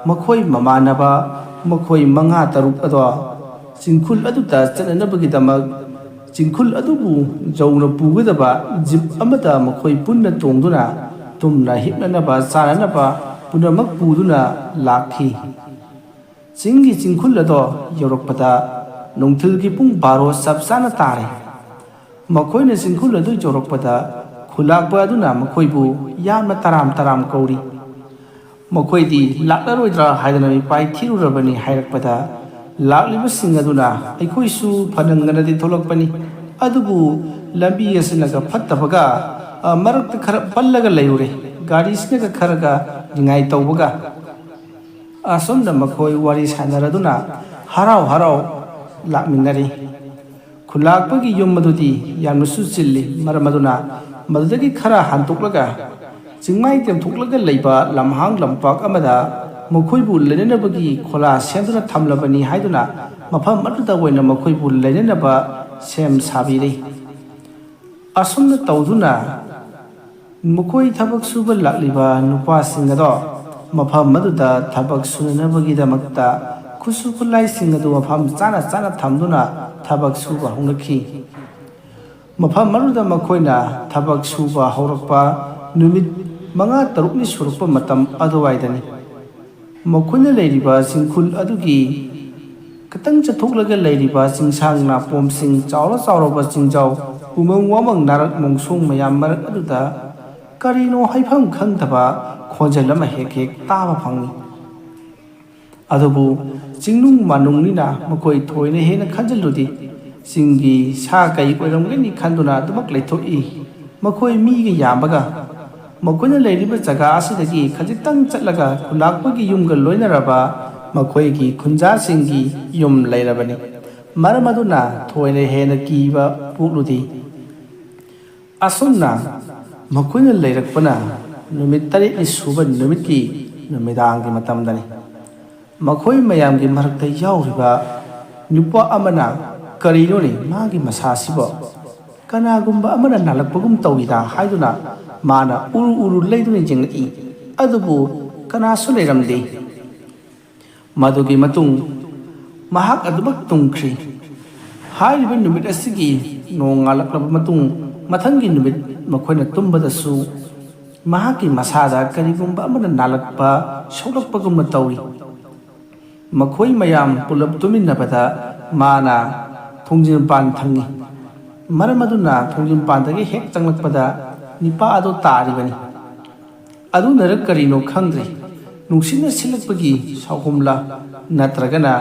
ꯃꯈꯣꯏ ꯃꯃꯥꯟꯅꯕ, ꯃꯈꯣꯏ ꯃꯉꯥ ꯇꯔꯨꯛ ꯑꯗꯣ ꯆꯤꯡꯈꯨꯜ ꯑꯗꯨꯗ ꯆꯠꯅꯅꯕꯒꯤꯗꯃꯛ ꯆꯤꯡꯈꯨꯜ ꯑꯗꯨꯕꯨ ꯌꯧꯅ ꯄꯨꯒꯗꯕ ꯖꯤꯞ ꯑꯃꯗ ꯃꯈꯣꯏ ꯄꯨꯟꯅ ꯇꯣꯡꯗꯨꯅ ꯇꯨꯝꯅ ꯍꯤꯞꯅꯅꯕ, ꯆꯥꯅꯅꯕ ꯄꯨꯝꯅꯃꯛ ꯄꯨꯗꯨꯅ ꯂꯥꯛꯈꯤ꯫ ꯆꯤꯡꯒꯤ ꯆꯤꯡꯈꯨꯜ ꯑꯗꯣ ꯌꯧꯔꯛꯄꯗ ꯅꯨꯡꯊꯤꯜꯒꯤ ꯄꯨꯡ ꯕꯥꯔꯣ ꯆꯞ ꯆꯥꯅ ꯇꯥꯔꯦ꯫ ꯃꯈꯣꯏꯅ ꯆꯤꯡꯈꯨꯜ ꯑꯗꯨ ꯌꯧꯔꯛꯄꯗ ꯈꯨꯂꯥꯛꯄ ꯑꯗꯨꯅ ꯃꯈꯣꯏꯕꯨ ꯌꯥꯝꯅ ꯇꯔꯥꯝ ꯇꯔꯥꯝ ꯀꯧꯔꯤ꯫ ꯃꯈꯣꯏꯗꯤ ꯂꯥꯛꯂꯔꯣꯏꯗ꯭ꯔꯥ ꯍꯥꯏꯗꯅ ꯃꯤꯄꯥꯏ ꯊꯤꯔꯨꯔꯕꯅꯤ ꯍꯥꯏꯔꯛꯄꯗ, ꯂꯥꯛꯂꯤꯕꯁꯤꯡ ꯑꯗꯨꯅ, "ꯑꯩꯈꯣꯏꯁꯨ ꯐꯅ ꯉꯟꯅꯗꯤ ꯊꯣꯛꯂꯛꯄꯅꯤ, ꯑꯗꯨꯕꯨ ꯂꯝꯕꯤ ꯑꯁꯤꯅꯒ ꯐꯠꯇꯕꯒ, ꯑ, ꯃꯔꯛꯇ ꯈꯔ ꯄꯜꯂꯒ ꯂꯩꯔꯨꯔꯦ, ꯒꯥꯔꯤꯁꯤꯅꯒ ꯈꯔꯒ ꯅꯤꯡꯉꯥꯏ ꯇꯧꯕꯒ"꯫ ꯑꯁꯨꯝꯅ ꯃꯈꯣꯏ ꯋꯥꯔꯤ ꯁꯥꯟꯅꯔꯗꯨꯅ ꯍꯔꯥꯎ ꯍꯔꯥꯎ ꯂꯥꯛꯃꯤꯟꯅꯔꯤ꯫ ꯈꯨꯂꯥꯛꯄꯒꯤ ꯌꯨꯝ ꯑꯗꯨꯗꯤ ꯌꯥꯝꯅꯁꯨ ꯆꯤꯜꯂꯤ, ꯃꯔꯝ ꯑꯗꯨꯅ ꯃꯗꯨꯗꯒꯤ ꯈꯔ ꯍꯟꯗꯣꯛꯂꯒ ꯆꯤꯡꯃꯥꯏ ꯇꯦꯝꯊꯣꯛꯂꯒ ꯂꯩꯕ ꯂꯝꯍꯥꯡ ꯂꯝꯄꯥꯛ ꯑꯃꯗ ꯃꯈꯣꯏꯕꯨ ꯂꯩꯅꯅꯕꯒꯤ ꯈꯣꯂꯥ ꯁꯦꯝꯗꯨꯅ ꯊꯝꯂꯕꯅꯤ ꯍꯥꯏꯗꯨꯅ ꯃꯐꯝ ꯑꯗꯨꯗ ꯑꯣꯏꯅ ꯃꯈꯣꯏꯕꯨ ꯂꯩꯅꯅꯕ ꯁꯦꯝ ꯁꯥꯕꯤꯔꯤ꯫ ꯑꯁꯨꯝꯅ ꯇꯧꯗꯨꯅ ꯃꯈꯣꯏ ꯊꯕꯛ ꯁꯨꯕ ꯂꯥꯛꯂꯤꯕ ꯅꯨꯄꯥꯁꯤꯡ ꯑꯗꯣ ꯃꯐꯝ ꯑꯗꯨꯗ ꯊꯕꯛ ꯁꯨꯅꯅꯕꯒꯤꯗꯃꯛꯇ ꯈꯨꯠꯁꯨ ꯈꯨꯠꯂꯥꯏꯁꯤꯡ ꯑꯗꯨ ꯃꯐꯝ ꯆꯥꯅ ꯆꯥꯅ ꯊꯝꯗꯨꯅ ꯊꯕꯛ ꯁꯨꯕ ꯍꯧꯅꯈꯤ꯫ ꯃꯐꯝ ꯑꯗꯨꯗ ꯃꯈꯣꯏꯅ ꯊꯕꯛ ꯁꯨꯕ ꯍꯧꯔꯛꯄ ꯅꯨꯃꯤꯠ ꯃꯉꯥ ꯇꯔꯨꯛꯅꯤ ꯁꯨꯔꯛꯄ ꯃꯇꯝ ꯑꯗꯨꯋꯥꯏꯗꯅꯤ꯫ ꯃꯈꯣꯏꯅ ꯂꯩꯔꯤꯕ ꯆꯤꯡꯈꯨꯜ ꯑꯗꯨꯒꯤ ꯈꯤꯇꯪ ꯆꯠꯊꯣꯛꯂꯒ ꯂꯩꯔꯤꯕ ꯆꯤꯡꯁꯥꯡ ꯅꯥꯄꯣꯝꯁꯤꯡ, ꯆꯥꯎꯔ ꯆꯥꯎꯔꯕ ꯆꯤꯡꯖꯥꯎ, ꯎꯃꯪ ꯋꯥꯃꯪ, ꯅꯥꯔꯛ ꯃꯣꯡꯁꯣꯡ ꯃꯌꯥꯝ ꯃꯔꯛ ꯑꯗꯨꯗ ꯀꯔꯤꯅꯣ ꯍꯥꯏꯐꯝ ꯈꯪꯗꯕ ꯈꯣꯟꯖꯦꯜ ꯑꯃ ꯍꯦꯛ ꯍꯦꯛ ꯇꯥꯕ ꯐꯪꯏ꯫ ꯑꯗꯨꯕꯨ ꯆꯤꯡꯅꯨꯡ ꯃꯥꯅꯨꯡꯅꯤꯅ ꯃꯈꯣꯏ ꯊꯣꯏꯅ ꯍꯦꯟꯅ ꯈꯟꯖꯤꯜꯂꯨꯗꯦ꯫ ꯆꯤꯡꯒꯤ ꯁꯥ ꯀꯩ ꯑꯣꯏꯔꯝꯒꯅꯤ ꯈꯟꯗꯨꯅ ꯑꯗꯨꯃꯛ ꯂꯩꯊꯣꯛꯏ꯫ ꯃꯈꯣꯏ ꯃꯤꯒ ꯌꯥꯝꯕꯒ ꯃꯈꯣꯏꯅ ꯂꯩꯔꯤꯕ ꯖꯒꯥ ꯑꯁꯤꯗꯒꯤ ꯈꯖꯤꯛꯇꯪ ꯆꯠꯂꯒ ꯈꯨꯂꯥꯛꯄꯒꯤ ꯌꯨꯝꯒ ꯂꯣꯏꯅꯔꯕ ꯃꯈꯣꯏꯒꯤ ꯈꯨꯟꯖꯥꯁꯤꯡꯒꯤ ꯌꯨꯝ ꯂꯩꯔꯕꯅꯤ꯫ ꯃꯔꯝ ꯑꯗꯨꯅ ꯊꯣꯏꯅ ꯍꯦꯟꯅ ꯀꯤꯕ ꯄꯣꯛꯂꯨꯗꯦ꯫ ꯑꯁꯨꯝꯅ ꯃꯈꯣꯏꯅ ꯂꯩꯔꯛꯄꯅ ꯅꯨꯃꯤꯠ ꯇꯔꯦꯠꯅꯤ ꯁꯨꯕ ꯅꯨꯃꯤꯠꯀꯤ ꯅꯨꯃꯤꯗꯥꯡꯒꯤ ꯃꯇꯝꯗꯅꯤ꯫ ꯃꯈꯣꯏ ꯃꯌꯥꯝꯒꯤ ꯃꯔꯛꯇ ꯌꯥꯎꯔꯤꯕ ꯅꯨꯄꯥ ꯑꯃꯅ "ꯀꯔꯤꯅꯣꯅꯦ ꯃꯥꯒꯤ ꯃꯁꯥꯁꯤꯕꯣ? ꯀꯅꯥꯒꯨꯝꯕ ꯑꯃꯅ ꯅꯥꯜꯂꯛꯄꯒꯨꯝ ꯇꯧꯏꯗ" ꯍꯥꯏꯗꯨꯅ ꯃꯥꯅ ꯎꯔꯨ ꯎꯔꯨ ꯂꯩꯗꯨꯅ ꯌꯦꯡꯂꯛꯏ꯫ ꯑꯗꯨꯕꯨ ꯀꯅꯥꯁꯨ ꯂꯩꯔꯝꯗꯦ꯫ ꯃꯗꯨꯒꯤ ꯃꯇꯨꯡ ꯃꯍꯥꯛ ꯑꯗꯨꯃꯛ ꯇꯨꯝꯈ꯭ꯔꯤ꯫ ꯍꯥꯏꯔꯤꯕ ꯅꯨꯃꯤꯠ ꯑꯁꯤꯒꯤ ꯅꯣꯡ ꯉꯥꯜꯂꯛꯂꯕ ꯃꯇꯨꯡ, ꯃꯊꯪꯒꯤ ꯅꯨꯃꯤꯠ ꯃꯈꯣꯏꯅ ꯇꯨꯝꯕꯗꯁꯨ ꯃꯍꯥꯛꯀꯤ ꯃꯁꯥꯗ ꯀꯔꯤꯒꯨꯝꯕ ꯑꯃꯅ ꯅꯥꯜꯂꯛꯄ, ꯁꯣꯛꯂꯛꯄꯒꯨꯝꯅ ꯇꯧꯏ꯫ ꯃꯈꯣꯏ ꯃꯌꯥꯝ ꯄꯨꯂꯞ ꯇꯨꯃꯤꯟꯅꯕꯗ ꯃꯥꯅ ꯊꯣꯡꯖꯤꯟꯄꯥꯟ ꯊꯪꯉꯤ꯫ ꯃꯔꯝ ꯑꯗꯨꯅ ꯊꯣꯡꯖꯤꯟꯄꯥꯟꯗꯒꯤ ꯍꯦꯛ ꯆꯪꯂꯛꯄꯗ ꯅꯤꯄꯥ ꯑꯗꯨ ꯇꯥꯔꯤꯕꯅꯤ꯫ ꯑꯗꯨꯅꯔ ꯀꯔꯤꯅꯣ ꯈꯪꯗ꯭ꯔꯦ, ꯅꯨꯡꯁꯤꯠꯅ ꯁꯤꯠꯂꯛꯄꯒꯤ ꯁꯥꯎꯍꯨꯝꯂꯥ, ꯅꯠꯇ꯭ꯔꯒꯅ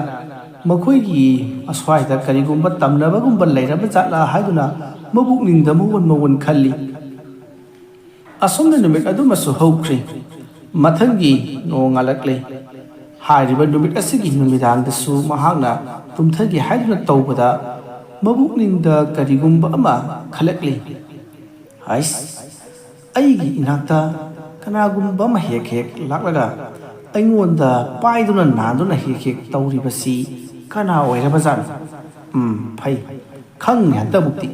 ꯃꯈꯣꯏꯒꯤ ꯑꯁ꯭ꯋꯥꯏꯗ ꯀꯔꯤꯒꯨꯝꯕ ꯇꯝꯅꯕꯒꯨꯝꯕ ꯂꯩꯔꯕ ꯖꯥꯠꯂꯥ ꯍꯥꯏꯗꯨꯅ ꯃꯕꯨꯛꯅꯤꯡꯗ ꯃꯋꯣꯟ ꯃꯋꯣꯟ ꯈꯜꯂꯤ꯫ ꯑꯁꯨꯝꯅ ꯅꯨꯃꯤꯠ ꯑꯗꯨꯃꯁꯨ ꯍꯧꯈ꯭ꯔꯦ꯫ ꯃꯊꯪꯒꯤ ꯅꯣꯡ ꯉꯥꯜꯂꯛꯂꯦ꯫ ꯍꯥꯏꯔꯤꯕ ꯅꯨꯃꯤꯠ ꯑꯁꯤꯒꯤ ꯅꯨꯃꯤꯗꯥꯡꯗꯁꯨ ꯃꯍꯥꯛꯅ ꯇꯨꯝꯊꯒꯦ ꯍꯥꯏꯗꯨꯅ ꯇꯧꯕꯗ ꯃꯕꯨꯛꯅꯤꯡꯗ ꯀꯔꯤꯒꯨꯝꯕ ꯑꯃ ꯈꯜꯂꯛꯂꯤ꯫ "ꯍꯩꯁ, ꯑꯩꯒꯤ ꯏꯅꯥꯛꯇ ꯀꯅꯥꯒꯨꯝꯕ ꯑꯃ ꯍꯦꯛ ꯍꯦꯛ ꯂꯥꯛꯂꯒ ꯑꯩꯉꯣꯟꯗ ꯄꯥꯏꯗꯨꯅ ꯅꯥꯟꯗꯨꯅ ꯍꯦꯛ ꯍꯦꯛ ꯇꯧꯔꯤꯕꯁꯤ ꯀꯅꯥ ꯑꯣꯏꯔꯕꯖꯥꯠꯅꯣ? ꯎꯝ, ꯐꯩ, ꯈꯪꯉꯦ ꯍꯟꯗꯛꯃꯨꯛꯇꯤ꯫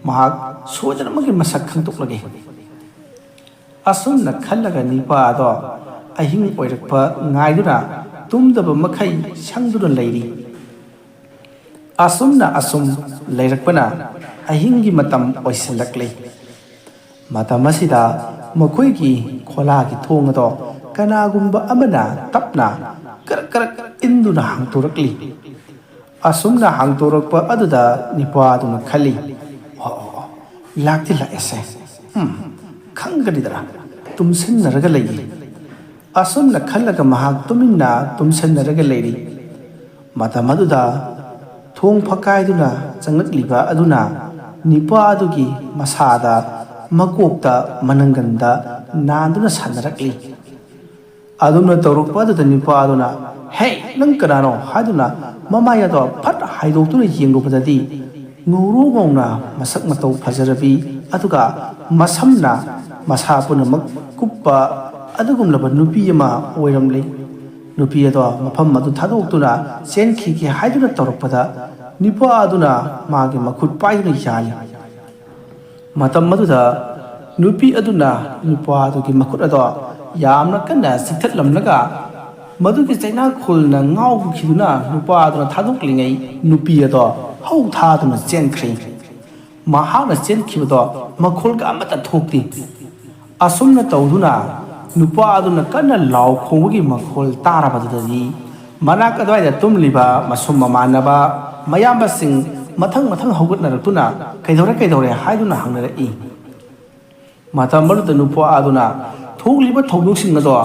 ꯃꯍꯥꯛ ꯁꯣꯏꯗꯅꯃꯛꯀꯤ ꯃꯁꯛ ꯈꯪꯗꯣꯛꯂꯒꯦ꯫" ꯑꯁꯨꯝꯅ ꯈꯜꯂꯒ ꯅꯤꯄꯥ ꯑꯗꯣ ꯑꯍꯤꯡ ꯑꯣꯏꯔꯛꯄ ꯉꯥꯏꯗꯨꯅ ꯇꯨꯝꯗꯕ ꯃꯈꯩ ꯁꯪꯗꯨꯅ ꯂꯩꯔꯤ꯫ ꯑꯁꯨꯝꯅ ꯑꯁꯨꯝ ꯂꯩꯔꯛꯄꯅ ꯑꯍꯤꯡꯒꯤ ꯃꯇꯝ ꯑꯣꯏꯁꯤꯜꯂꯛꯂꯤ꯫ ꯃꯇꯝ ꯑꯁꯤꯗ ꯃꯈꯣꯏꯒꯤ ꯈꯣꯂꯥꯒꯤ ꯊꯣꯡ ꯑꯗꯣ ꯀꯅꯥꯒꯨꯝꯕ ꯑꯃꯅ ꯇꯞꯅ ꯀꯔꯛ ꯀꯔꯛ ꯏꯟꯗꯨꯅ ꯍꯥꯡꯗꯣꯔꯛꯂꯤ꯫ ꯑꯁꯨꯝꯅ ꯍꯥꯡꯗꯣꯔꯛꯄ ꯑꯗꯨꯗ ꯅꯤꯄꯥꯗꯨꯅ ꯈꯜꯂꯤ, "ꯑꯣ, ꯑꯣ, ꯑꯣ, ꯂꯥꯛꯇꯤ ꯂꯥꯛꯑꯦꯁꯦ꯫ ꯎꯝ, ꯈꯪꯒꯅꯤꯗꯅ, ꯇꯨꯝꯁꯤꯟꯅꯔꯒ ꯂꯩꯒꯦ꯫" ꯑꯁꯨꯝꯅ ꯈꯜꯂꯒ ꯃꯍꯥꯛ ꯇꯨꯃꯤꯟꯅ ꯇꯨꯝꯁꯤꯟꯅꯔꯒ ꯂꯩꯔꯤ꯫ ꯃꯇꯝ ꯑꯗꯨꯗ ꯊꯣꯡ ꯐꯛꯀꯥꯏꯗꯨꯅ ꯆꯪꯂꯛꯂꯤꯕ ꯑꯗꯨꯅ ꯅꯤꯄꯥ ꯑꯗꯨꯒꯤ ꯃꯁꯥꯗ, ꯃꯀꯣꯛꯇ, ꯃꯅꯪꯒꯟꯗ ꯅꯥꯟꯗꯨꯅ ꯁꯥꯟꯅꯔꯛꯂꯤ꯫ ꯑꯗꯨꯝꯅ ꯇꯧꯔꯛꯄ ꯑꯗꯨꯗ ꯅꯤꯄꯥ ꯑꯗꯨꯅ, "ꯍꯦ, ꯅꯪ ꯀꯅꯥꯅꯣ?" ꯍꯥꯏꯗꯨꯅ ꯃꯃꯥꯏ ꯑꯗꯣ ꯐꯠ ꯍꯥꯏꯗꯣꯛꯇꯨꯅ ꯌꯦꯡꯂꯨꯕꯗꯗꯤ, ꯉꯧꯔꯣꯛ ꯉꯧꯅ ꯃꯁꯛ ꯃꯇꯧ ꯐꯖꯔꯕꯤ, ꯑꯗꯨꯒ ꯃꯁꯝꯅ ꯃꯁꯥ ꯄꯨꯝꯅꯃꯛ ꯀꯨꯞꯄ ꯑꯗꯨꯒꯨꯝꯂꯕ ꯅꯨꯄꯤ ꯑꯃ ꯑꯣꯏꯔꯝꯂꯤ꯫ ꯅꯨꯄꯤ ꯑꯗꯣ ꯃꯐꯝ ꯑꯗꯨ ꯊꯥꯗꯣꯛꯇꯨꯅ ꯆꯦꯟꯈꯤꯒꯦ ꯍꯥꯏꯗꯨꯅ ꯇꯧꯔꯛꯄꯗ, ꯅꯤꯄꯥ ꯑꯗꯨꯅ ꯃꯥꯒꯤ ꯃꯈꯨꯠ ꯄꯥꯏꯗꯨꯅ ꯌꯥꯜꯂꯤ꯫ ꯃꯇꯝ ꯑꯗꯨꯗ ꯅꯨꯄꯤ ꯑꯗꯨꯅ ꯅꯨꯄꯥ ꯑꯗꯨꯒꯤ ꯃꯈꯨꯠ ꯑꯗꯣ ꯌꯥꯝꯅ ꯀꯟꯅ ꯆꯤꯛꯊꯠꯂꯝꯂꯒ, ꯃꯗꯨꯒꯤ ꯆꯩꯅꯥꯈꯣꯜꯅ ꯉꯥꯎꯈꯤꯗꯨꯅ ꯅꯨꯄꯥ ꯑꯗꯨꯅ ꯊꯥꯗꯣꯛꯂꯤꯉꯩ, ꯅꯨꯄꯤ ꯑꯗꯣ ꯍꯧ ꯊꯥꯗꯨꯅ ꯆꯦꯟꯈ꯭ꯔꯦ꯫ ꯃꯍꯥꯛꯅ ꯆꯦꯟꯈꯤꯕꯗꯣ ꯃꯈꯣꯜꯒ ꯑꯃꯠꯇ ꯊꯣꯛꯇꯦ꯫ ꯑꯁꯨꯝꯅ ꯇꯧꯗꯨꯅ ꯅꯨꯄꯥ ꯑꯗꯨꯅ ꯀꯟꯅ ꯂꯥꯎ ꯈꯣꯡꯕꯒꯤ ꯃꯈꯣꯜ ꯇꯥꯔꯕꯗꯨꯗꯗꯤ, ꯃꯅꯥꯛ ꯑꯗꯨꯋꯥꯏꯗ ꯇꯨꯝꯂꯤꯕ ꯃꯁꯨꯝ ꯃꯃꯥꯟꯅꯕ ꯃꯌꯥꯝꯕꯁꯤꯡ ꯃꯊꯪ ꯃꯊꯪ ꯍꯧꯒꯠꯅꯔꯛꯇꯨꯅ, "ꯀꯩꯗꯧꯔꯦ, ꯀꯩꯗꯧꯔꯦ?" ꯍꯥꯏꯗꯨꯅ ꯍꯪꯅꯔꯛꯏ꯫ ꯃꯇꯝ ꯑꯗꯨꯗ ꯅꯨꯄꯥ ꯑꯗꯨꯅ ꯊꯣꯛꯂꯤꯕ ꯊꯧꯗꯣꯛꯁꯤꯡ ꯑꯗꯣ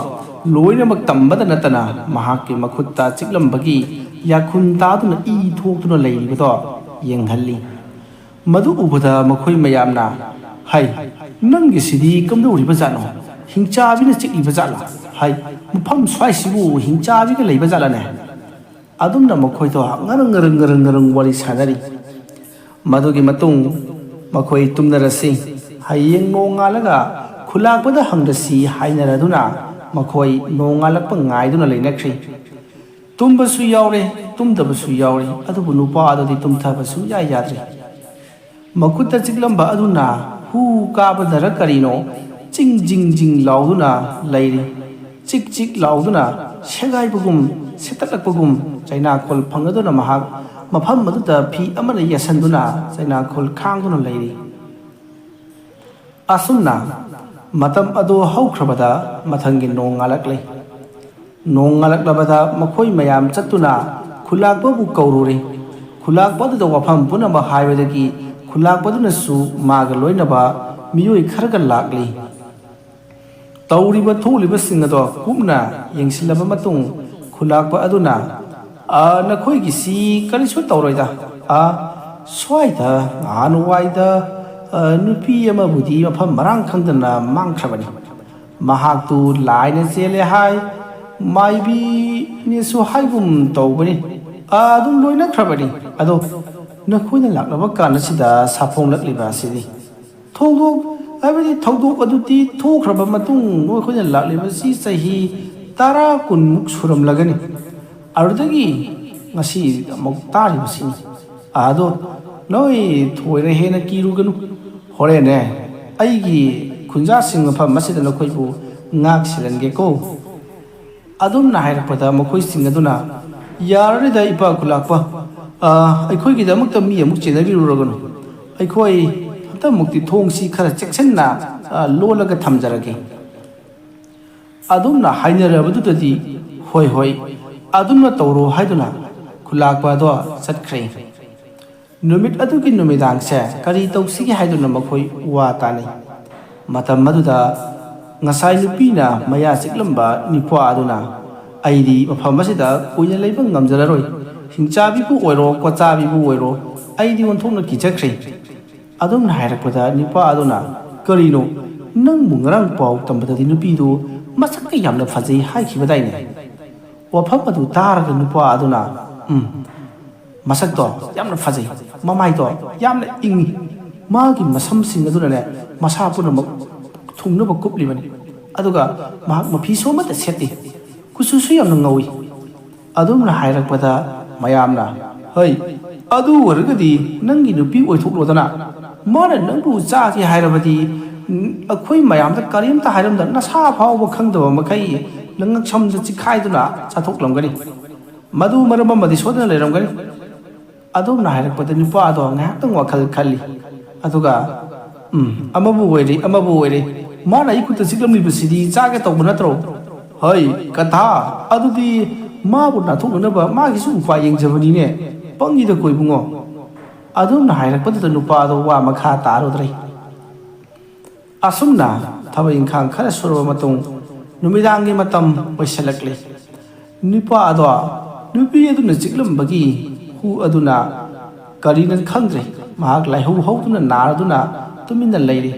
ꯂꯣꯏꯅꯃꯛ ꯇꯝꯕꯗ ꯅꯠꯇꯅ, ꯃꯍꯥꯛꯀꯤ ꯃꯈꯨꯠꯇ ꯆꯤꯛꯂꯝꯕꯒꯤ ꯌꯥꯈꯨꯟ ꯇꯥꯗꯨꯅ ꯏ ꯊꯣꯛꯇꯨꯅ ꯂꯩꯔꯤꯕꯗꯣ ꯌꯦꯡꯍꯜꯂꯤ꯫ ꯃꯗꯨ ꯎꯕꯗ ꯃꯈꯣꯏ ꯃꯌꯥꯝꯅ, "ꯍꯩ, ꯅꯪꯒꯤꯁꯤꯗꯤ ꯀꯝꯗꯧꯔꯤꯕ ꯖꯥꯠꯅꯣ? ꯍꯤꯡꯆꯥꯕꯤꯅ ꯆꯤꯛꯂꯤꯕ ꯖꯥꯠꯂꯥ? ꯍꯩ, ꯃꯐꯝ ꯁ꯭ꯋꯥꯏꯁꯤꯕꯨ ꯍꯤꯡꯆꯥꯕꯤꯒ ꯂꯩꯕ ꯖꯥꯠꯂꯅꯦ?" ꯑꯗꯨꯝꯅ ꯃꯈꯣꯏꯗꯣ ꯉꯔꯪ ꯉꯔꯪ ꯉꯔꯪ ꯉꯔꯪ ꯋꯥꯔꯤ ꯁꯥꯟꯅꯔꯤ꯫ ꯃꯗꯨꯒꯤ ꯃꯇꯨꯡ ꯃꯈꯣꯏ ꯇꯨꯝꯅꯔꯁꯤ, ꯍꯌꯦꯡ ꯅꯣꯡꯉꯥꯜꯂꯒ ꯈꯨꯂꯥꯛꯄꯗ ꯍꯪꯂꯁꯤ ꯍꯥꯏꯅꯔꯗꯨꯅ ꯃꯈꯣꯏ ꯅꯣꯡꯉꯥꯜꯂꯛꯄ ꯉꯥꯏꯗꯨꯅ ꯂꯩꯅꯈ꯭ꯔꯤ꯫ ꯇꯨꯝꯕꯁꯨ ꯌꯥꯎꯔꯦ, ꯇꯨꯝꯗꯕꯁꯨ ꯌꯥꯎꯔꯦ, ꯑꯗꯨꯕꯨ ꯅꯨꯄꯥ ꯑꯗꯨꯗꯤ ꯇꯨꯝꯊꯕ ꯁꯨꯡꯌꯥ ꯌꯥꯗ꯭ꯔꯦ꯫ ꯃꯈꯨꯠꯇ ꯆꯤꯛꯂꯝꯕ ꯑꯗꯨꯅ ꯍꯨ ꯀꯥꯕꯗꯔ ꯀꯔꯤꯅꯣ, ꯆꯤꯡ ꯖꯤꯡ ꯖꯤꯡ ꯂꯥꯎꯗꯨꯅ ꯂꯩꯔꯤ꯫ ꯆꯤꯛ ꯆꯤꯛ ꯂꯥꯎꯗꯨꯅ ꯁꯦꯒꯥꯏꯕꯒꯨꯝ, ꯁꯦꯠꯇꯠꯂꯛꯄꯒꯨꯝ ꯆꯩꯅꯥꯈꯣꯜ ꯐꯪꯂꯗꯨꯅ ꯃꯍꯥꯛ ꯃꯐꯝ ꯑꯗꯨꯗ ꯐꯤ ꯑꯃꯅ ꯌꯦꯠꯁꯟꯗꯨꯅ ꯆꯩꯅꯥꯈꯣꯜ ꯈꯥꯡꯗꯨꯅ ꯂꯩꯔꯤ꯫ ꯑꯁꯨꯝꯅ ꯃꯇꯝ ꯑꯗꯨ ꯍꯧꯈ꯭ꯔꯕꯗ ꯃꯊꯪꯒꯤ ꯅꯣꯡ ꯉꯥꯜꯂꯛꯂꯦ꯫ ꯅꯣꯡ ꯉꯥꯜꯂꯛꯂꯕꯗ ꯃꯈꯣꯏ ꯃꯌꯥꯝ ꯆꯠꯇꯨꯅ ꯈꯨꯂꯥꯛꯄꯕꯨ ꯀꯧꯔꯨꯔꯦ꯫ ꯈꯨꯂꯥꯛꯄ ꯑꯗꯨꯗ ꯋꯥꯐꯝ ꯄꯨꯝꯅꯃꯛ ꯍꯥꯏꯕꯗꯒꯤ ꯈꯨꯂꯥꯛꯄꯗꯨꯅꯁꯨ ꯃꯥꯒ ꯂꯣꯏꯅꯕ ꯃꯤꯑꯣꯏ ꯈꯔꯒ ꯂꯥꯛꯂꯤ꯫ ꯇꯧꯔꯤꯕ ꯊꯣꯛꯂꯤꯕꯁꯤꯡ ꯑꯗꯣ ꯀꯨꯞꯅ ꯌꯦꯡꯁꯤꯜꯂꯕ ꯃꯇꯨꯡ ꯈꯨꯂꯥꯛꯄ ꯑꯗꯨꯅ, "ꯑ, ꯅꯈꯣꯏꯒꯤꯁꯤ ꯀꯔꯤꯁꯨ ꯇꯧꯔꯣꯏꯗ꯫ ꯑ, ꯁ꯭ꯋꯥꯏꯗ ꯅꯍꯥꯟꯋꯥꯏꯗ, ꯑ, ꯅꯨꯄꯤ ꯑꯃꯕꯨꯗꯤ ꯃꯐꯝ ꯃꯔꯥꯡ ꯈꯪꯗꯅ ꯃꯥꯡꯈ꯭ꯔꯕꯅꯤ꯫ ꯃꯍꯥꯛꯇꯨ ꯂꯥꯏꯅ ꯆꯦꯜꯂꯦ ꯍꯥꯏ, ꯃꯥꯏꯕꯤꯅꯦꯁꯨ ꯍꯥꯏꯒꯨꯝ ꯇꯧꯕꯅꯤ꯫ ꯑ, ꯑꯗꯨꯝ ꯂꯣꯏꯅꯈ꯭ꯔꯕꯅꯤ꯫ ꯑꯗꯣ ꯅꯈꯣꯏꯅ ꯂꯥꯛꯂꯕ ꯀꯥꯟ ꯑꯁꯤꯗ ꯁꯥꯐꯣꯡꯂꯛꯂꯤꯕ ꯑꯁꯤꯅꯤ꯫ ꯊꯧꯗꯣꯛ, ꯍꯥꯏꯕꯗꯤ ꯊꯧꯗꯣꯛ ꯑꯗꯨꯗꯤ ꯊꯣꯛꯈ꯭ꯔꯕ ꯃꯇꯨꯡ ꯑꯩꯈꯣꯏꯅ ꯂꯥꯛꯂꯤꯕꯁꯤ ꯆꯍꯤ ꯇꯔꯥ ꯀꯨꯟꯃꯨꯛ ꯁꯨꯔꯝꯂꯒꯅꯤ꯫ ꯑꯗꯨꯗꯒꯤ ꯉꯁꯤ ꯑꯃꯨꯛ ꯇꯥꯔꯤꯕꯁꯤꯅꯤ꯫ ꯑꯗꯣ ꯅꯣꯏ ꯊꯣꯏꯅ ꯍꯦꯟꯅ ꯀꯤꯔꯨꯒꯅꯨ꯫ ꯍꯣꯔꯦꯟꯅꯦ ꯑꯩꯒꯤ ꯈꯨꯟꯖꯥꯁꯤꯡ ꯃꯐꯝ ꯑꯁꯤꯗ ꯅꯈꯣꯏꯕꯨ ꯉꯥꯛ ꯁꯦꯜꯍꯟꯒꯦꯀꯣ꯫" ꯑꯗꯨꯝꯅ ꯍꯥꯏꯔꯛꯄꯗ ꯃꯈꯣꯏꯁꯤꯡ ꯑꯗꯨꯅ, "ꯌꯥꯔꯅꯤꯗ ꯏꯄꯥ ꯈꯨꯂꯥꯛꯄ, ꯑ, ꯑꯩꯈꯣꯏꯒꯤꯗꯃꯛꯇ ꯃꯤ ꯑꯃꯨꯛ ꯆꯦꯟꯅꯕꯤꯔꯨꯔꯒꯅꯨ꯫ ꯑꯩꯈꯣꯏ ꯍꯟꯗꯛꯃꯨꯛꯇꯤ ꯊꯣꯡꯁꯤ ꯈꯔ ꯆꯦꯛꯁꯤꯟꯅ, ꯑ, ꯂꯣꯜꯂꯒ ꯊꯝꯖꯔꯒꯦ꯫" ꯑꯗꯨꯝꯅ ꯍꯥꯏꯅꯔꯕꯗꯨꯗꯗꯤ, "ꯍꯣꯏ, ꯍꯣꯏ, ꯑꯗꯨꯝꯅ ꯇꯧꯔꯣ" ꯍꯥꯏꯗꯨꯅ ꯈꯨꯂꯥꯛꯄ ꯑꯗꯣ ꯆꯠꯈ꯭ꯔꯦ꯫ ꯅꯨꯃꯤꯠ ꯑꯗꯨꯒꯤ ꯅꯨꯃꯤꯗꯥꯡꯁꯦ ꯀꯔꯤ ꯇꯧꯁꯤꯒꯦ ꯍꯥꯏꯗꯨꯅ ꯃꯈꯣꯏ ꯋꯥ ꯇꯥꯅꯩ꯫ ꯃꯇꯝ ꯑꯗꯨꯗ ꯉꯁꯥꯏ ꯅꯨꯄꯤꯅ ꯃꯌꯥ ꯆꯤꯛꯂꯝꯕ ꯅꯨꯄꯥ ꯑꯗꯨꯅ, "ꯑꯩꯗꯤ ꯃꯐꯝ ꯑꯁꯤꯗ ꯀꯨꯏꯅ ꯂꯩꯕ ꯉꯝꯖꯔꯔꯣꯏ꯫ ꯍꯤꯡꯆꯥꯕꯤꯕꯨ ꯑꯣꯏꯔꯣ, ꯀꯣꯠꯆꯥꯕꯤꯕꯨ ꯑꯣꯏꯔꯣ, ꯑꯩꯗꯤ ꯑꯣꯟꯊꯣꯛꯅ ꯀꯤꯖꯈ꯭ꯔꯦ꯫" ꯑꯗꯨꯝꯅ ꯍꯥꯏꯔꯛꯄꯗ ꯅꯨꯄꯥ ꯑꯗꯨꯅ, "ꯀꯔꯤꯅꯣ? ꯅꯪꯕꯨ ꯉꯔꯥꯡ ꯄꯥꯎ ꯇꯝꯕꯗꯗꯤ ꯅꯨꯄꯤꯗꯨ ꯃꯁꯛꯀ ꯌꯥꯝꯅ ꯐꯖꯩ ꯍꯥꯏꯈꯤꯕꯗꯥꯏꯅꯦ?" ꯋꯥꯐꯝ ꯑꯗꯨ ꯇꯥꯔꯒ ꯅꯨꯄꯥ ꯑꯗꯨꯅ, "ꯎꯝ, ꯃꯁꯛꯇꯣ ꯌꯥꯝꯅ ꯐꯖꯩ, ꯃꯃꯥꯏꯗꯣ ꯌꯥꯝꯅ ꯏꯪꯉꯤ, ꯃꯥꯒꯤ ꯃꯁꯝꯁꯤꯡ ꯑꯗꯨꯅꯅꯦ ꯃꯁꯥ ꯄꯨꯝꯅꯃꯛ ꯊꯨꯡꯅꯕ ꯀꯨꯞꯂꯤꯕꯅꯤ, ꯑꯗꯨꯒ ꯃꯍꯥꯛ ꯃꯐꯤꯁꯨ ꯑꯃꯠꯇ ꯁꯦꯠꯇꯦ, ꯀꯨꯆꯨꯁꯨ ꯌꯥꯝꯅ ꯉꯧꯏ꯫" ꯑꯗꯨꯝꯅ ꯍꯥꯏꯔꯛꯄꯗ ꯃꯌꯥꯝꯅ, "ꯍꯩ, ꯑꯗꯨ ꯑꯣꯏꯔꯒꯗꯤ ꯅꯪꯒꯤ ꯅꯨꯄꯤ ꯑꯣꯏꯊꯣꯛꯂꯣꯗꯅ, ꯃꯥꯅ ꯅꯪꯕꯨ ꯆꯥꯒꯦ ꯍꯥꯏꯔꯕꯗꯤ, ꯎꯝ, ꯑꯩꯈꯣꯏ ꯃꯌꯥꯝꯗ ꯀꯔꯤꯝꯇ ꯍꯥꯏꯔꯝꯗ ꯅꯁꯥ ꯐꯥꯎꯕ ꯈꯪꯗꯕ ꯃꯈꯩ ꯅꯉꯛꯁꯝꯗ ꯆꯤꯈꯥꯏꯗꯨꯅ ꯆꯥꯊꯣꯛꯂꯝꯒꯅꯤ꯫ ꯃꯗꯨ ꯃꯔꯝ ꯑꯃꯗꯤ ꯁꯣꯏꯗꯅ ꯂꯩꯔꯝꯒꯅꯤ꯫" ꯑꯗꯣꯝꯅ ꯍꯥꯏꯔꯛꯄꯗ ꯅꯨꯄꯥ ꯑꯗꯣ ꯉꯥꯏꯍꯥꯛꯇꯪ ꯋꯥꯈꯜ ꯈꯜꯂꯤ꯫ ꯑꯗꯨꯒ, "ꯎꯝ, ꯑꯃꯕꯨ ꯑꯣꯏꯔꯦ, ꯑꯃꯕꯨ ꯑꯣꯏꯔꯦ꯫ ꯃꯥꯅ ꯑꯩ ꯈꯨꯠꯇ ꯆꯤꯛꯂꯝꯂꯤꯕꯁꯤꯗꯤ ꯆꯥꯒꯦ ꯇꯧꯕ ꯅꯠꯇ꯭ꯔꯣ? ꯍꯣꯏ, ꯀꯊꯥ, ꯑꯗꯨꯗꯤ ꯃꯥꯕꯨ ꯅꯥꯟꯊꯣꯛꯅꯅꯕ ꯃꯥꯒꯤꯁꯨ ꯎꯄꯥꯏ ꯌꯦꯡꯖꯕꯅꯤꯅꯦ꯫ ꯄꯪꯉꯤꯗꯀꯣ ꯏꯕꯨꯡꯉꯣ꯫" ꯑꯗꯣꯝꯅ ꯍꯥꯏꯔꯛꯄꯗꯨꯗ ꯅꯨꯄꯥ ꯑꯗꯣ ꯋꯥ ꯃꯈꯥ ꯇꯥꯔꯨꯗ꯭ꯔꯦ꯫ ꯑꯁꯨꯝꯅ ꯊꯕꯛ ꯏꯪꯈꯥꯡ ꯈꯔ ꯁꯨꯔꯕ ꯃꯇꯨꯡ, ꯅꯨꯃꯤꯗꯥꯡꯒꯤ ꯃꯇꯝ ꯑꯣꯏꯁꯤꯜꯂꯛꯂꯤ꯫ ꯅꯨꯄꯥ ꯑꯗꯣ ꯅꯨꯄꯤ ꯑꯗꯨꯅ ꯆꯤꯛꯂꯝꯕꯒꯤ ꯍꯨ ꯑꯗꯨꯅ ꯀꯔꯤꯅꯣ ꯈꯪꯗ꯭ꯔꯦ, ꯃꯍꯥꯛ ꯂꯥꯏꯍꯧ ꯍꯧꯗꯨꯅ ꯅꯥꯔꯗꯨꯅ ꯇꯨꯃꯤꯟꯅ ꯂꯩꯔꯤ꯫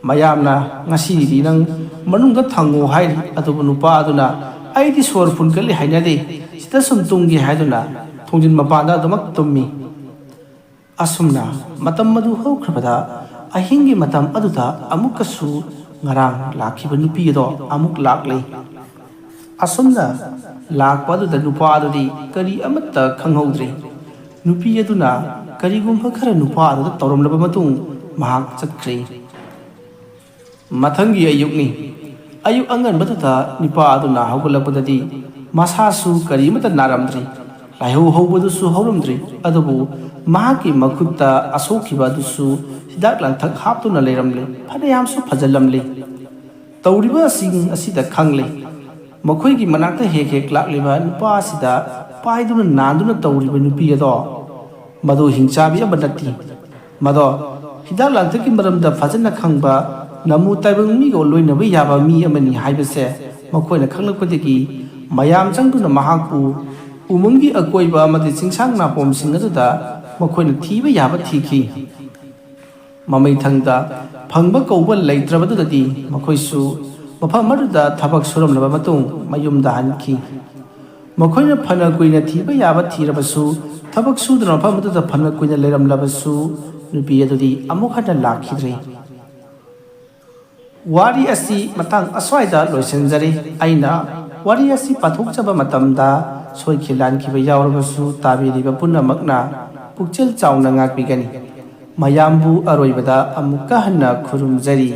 ꯃꯌꯥꯝꯅ, "ꯉꯁꯤꯗꯤ ꯅꯪ ꯃꯅꯨꯡꯗ ꯊꯪꯉꯨ" ꯍꯥꯏꯔꯤ꯫ ꯑꯗꯨꯕꯨ ꯅꯨꯄꯥ ꯑꯗꯨꯅ, "ꯑꯩꯗꯤ ꯁꯣꯔ ꯐꯨꯟꯒꯠꯂꯤ ꯍꯩꯅꯗꯦ, ꯁꯤꯗ ꯁꯨꯝ ꯇꯨꯝꯒꯦ" ꯍꯥꯏꯗꯨꯅ ꯊꯣꯡꯖꯤꯟ ꯃꯄꯥꯟꯗ ꯑꯗꯨꯃꯛ ꯇꯨꯝꯃꯤ꯫ ꯑꯁꯨꯝꯅ ꯃꯇꯝ ꯑꯗꯨ ꯍꯧꯈ꯭ꯔꯕꯗ, ꯑꯍꯤꯡꯒꯤ ꯃꯇꯝ ꯑꯗꯨꯗ ꯑꯃꯨꯛꯀꯁꯨ ꯉꯔꯥꯡ ꯂꯥꯛꯈꯤꯕ ꯅꯨꯄꯤ ꯑꯗꯣ ꯑꯃꯨꯛ ꯂꯥꯛꯂꯦ꯫ ꯑꯁꯨꯝꯅ ꯂꯥꯛꯄ ꯑꯗꯨꯗ ꯅꯨꯄꯥ ꯑꯗꯨꯗꯤ ꯀꯔꯤ ꯑꯃꯠꯇ ꯈꯪꯍꯧꯗ꯭ꯔꯦ꯫ ꯅꯨꯄꯤ ꯑꯗꯨꯅ ꯀꯔꯤꯒꯨꯝꯕ ꯈꯔ ꯅꯨꯄꯥ ꯑꯗꯨꯗ ꯇꯧꯔꯝꯂꯕ ꯃꯇꯨꯡ ꯃꯍꯥꯛ ꯆꯠꯈ꯭ꯔꯦ꯫ ꯃꯊꯪꯒꯤ ꯑꯌꯨꯛꯅꯤ꯫ ꯑꯌꯨꯛ ꯑꯉꯟꯕꯗꯨꯗ ꯅꯨꯄꯥ ꯑꯗꯨꯅ ꯍꯧꯒꯠꯂꯛꯄꯗꯗꯤ ꯃꯁꯥꯁꯨ ꯀꯔꯤꯃꯠꯇ ꯅꯥꯔꯝꯗ꯭ꯔꯤ, ꯂꯥꯏꯍꯧ ꯍꯧꯕꯗꯨꯁꯨ ꯍꯧꯔꯝꯗ꯭ꯔꯤ, ꯑꯗꯨꯕꯨ ꯃꯍꯥꯛꯀꯤ ꯃꯈꯨꯠꯇ ꯑꯁꯣꯛꯈꯤꯕ ꯑꯗꯨꯁꯨ ꯍꯤꯗꯥꯛ ꯂꯥꯡꯊꯛ ꯍꯥꯞꯇꯨꯅ ꯂꯩꯔꯝꯂꯦ꯫ ꯐꯅꯌꯥꯝꯁꯨ ꯐꯖꯜꯂꯝꯂꯦ꯫ ꯇꯧꯔꯤꯕꯁꯤꯡ ꯑꯁꯤꯗ ꯈꯪꯂꯦ꯫ ꯃꯈꯣꯏꯒꯤ ꯃꯅꯥꯛꯇ ꯍꯦꯛ ꯍꯦꯛ ꯂꯥꯛꯂꯤꯕ ꯅꯨꯄꯥ ꯑꯁꯤꯗ ꯄꯥꯏꯗꯨꯅ ꯅꯥꯟꯗꯨꯅ ꯇꯧꯔꯤꯕ ꯅꯨꯄꯤ ꯑꯗꯣ ꯃꯗꯨ ꯍꯤꯡꯆꯥꯕꯤ ꯑꯃ ꯅꯠꯇꯦ꯫ ꯃꯗꯣ ꯍꯤꯗꯥꯛ ꯂꯥꯡꯊꯛꯀꯤ ꯃꯔꯝꯗ ꯐꯖꯅ ꯈꯪꯕ, ꯅꯃꯨ ꯇꯥꯏꯕꯪ ꯃꯤꯒ ꯂꯣꯏꯅꯕ ꯌꯥꯕ ꯃꯤ ꯑꯃꯅꯤ ꯍꯥꯏꯕꯁꯦ ꯃꯈꯣꯏꯅ ꯈꯪꯂꯛꯄꯗꯒꯤ ꯃꯌꯥꯝ ꯆꯪꯗꯨꯅ ꯃꯍꯥꯛꯄꯨ ꯎꯃꯪꯒꯤ ꯑꯀꯣꯏꯕ ꯑꯃꯗꯤ ꯆꯤꯡꯁꯥꯡ ꯅꯥꯄꯣꯝꯁꯤꯡ ꯑꯗꯨꯗ ꯃꯈꯣꯏꯅ ꯊꯤꯕ ꯌꯥꯕ ꯊꯤꯈꯤ꯫ ꯃꯃꯩꯊꯪꯗ ꯐꯪꯕ ꯀꯧꯕ ꯂꯩꯇ꯭ꯔꯕꯗꯨꯗꯗꯤ ꯃꯈꯣꯏꯁꯨ ꯃꯐꯝ ꯑꯗꯨꯗ ꯊꯕꯛ ꯁꯨꯔꯝꯂꯕ ꯃꯇꯨꯡ ꯃꯌꯨꯝꯗ ꯍꯟꯈꯤ꯫ ꯃꯈꯣꯏꯅ ꯐꯅ ꯀꯨꯏꯅ ꯊꯤꯕ ꯌꯥꯕ ꯊꯤꯔꯕꯁꯨ, ꯊꯕꯛ ꯁꯨꯗꯨꯅ ꯃꯐꯝ ꯑꯗꯨꯗ ꯐꯅ ꯀꯨꯏꯅ ꯂꯩꯔꯝꯂꯕꯁꯨ, ꯅꯨꯄꯤ ꯑꯗꯨꯗꯤ ꯑꯃꯨꯛ ꯍꯟꯅ ꯂꯥꯛꯈꯤꯗ꯭ꯔꯦ꯫ ꯋꯥꯔꯤ ꯑꯁꯤ ꯃꯇꯥꯡ ꯑꯁ꯭ꯋꯥꯏꯗ ꯂꯣꯏꯁꯤꯟꯖꯔꯤ꯫ ꯑꯩꯅ ꯋꯥꯔꯤ ꯑꯁꯤ ꯄꯥꯊꯣꯛꯆꯕ ꯃꯇꯝꯗ ꯁꯣꯏꯈꯤ ꯂꯥꯟꯈꯤꯕ ꯌꯥꯎꯔꯕꯁꯨ, ꯇꯥꯕꯤꯔꯤꯕ ꯄꯨꯝꯅꯃꯛꯅ ꯄꯨꯛꯆꯦꯜ ꯆꯥꯎꯅ ꯉꯥꯛꯄꯤꯒꯅꯤ꯫ ꯃꯌꯥꯝꯕꯨ ꯑꯔꯣꯏꯕꯗ ꯑꯃꯨꯛꯀ ꯍꯟꯅ ꯈꯨꯔꯨꯝꯖꯔꯤ꯫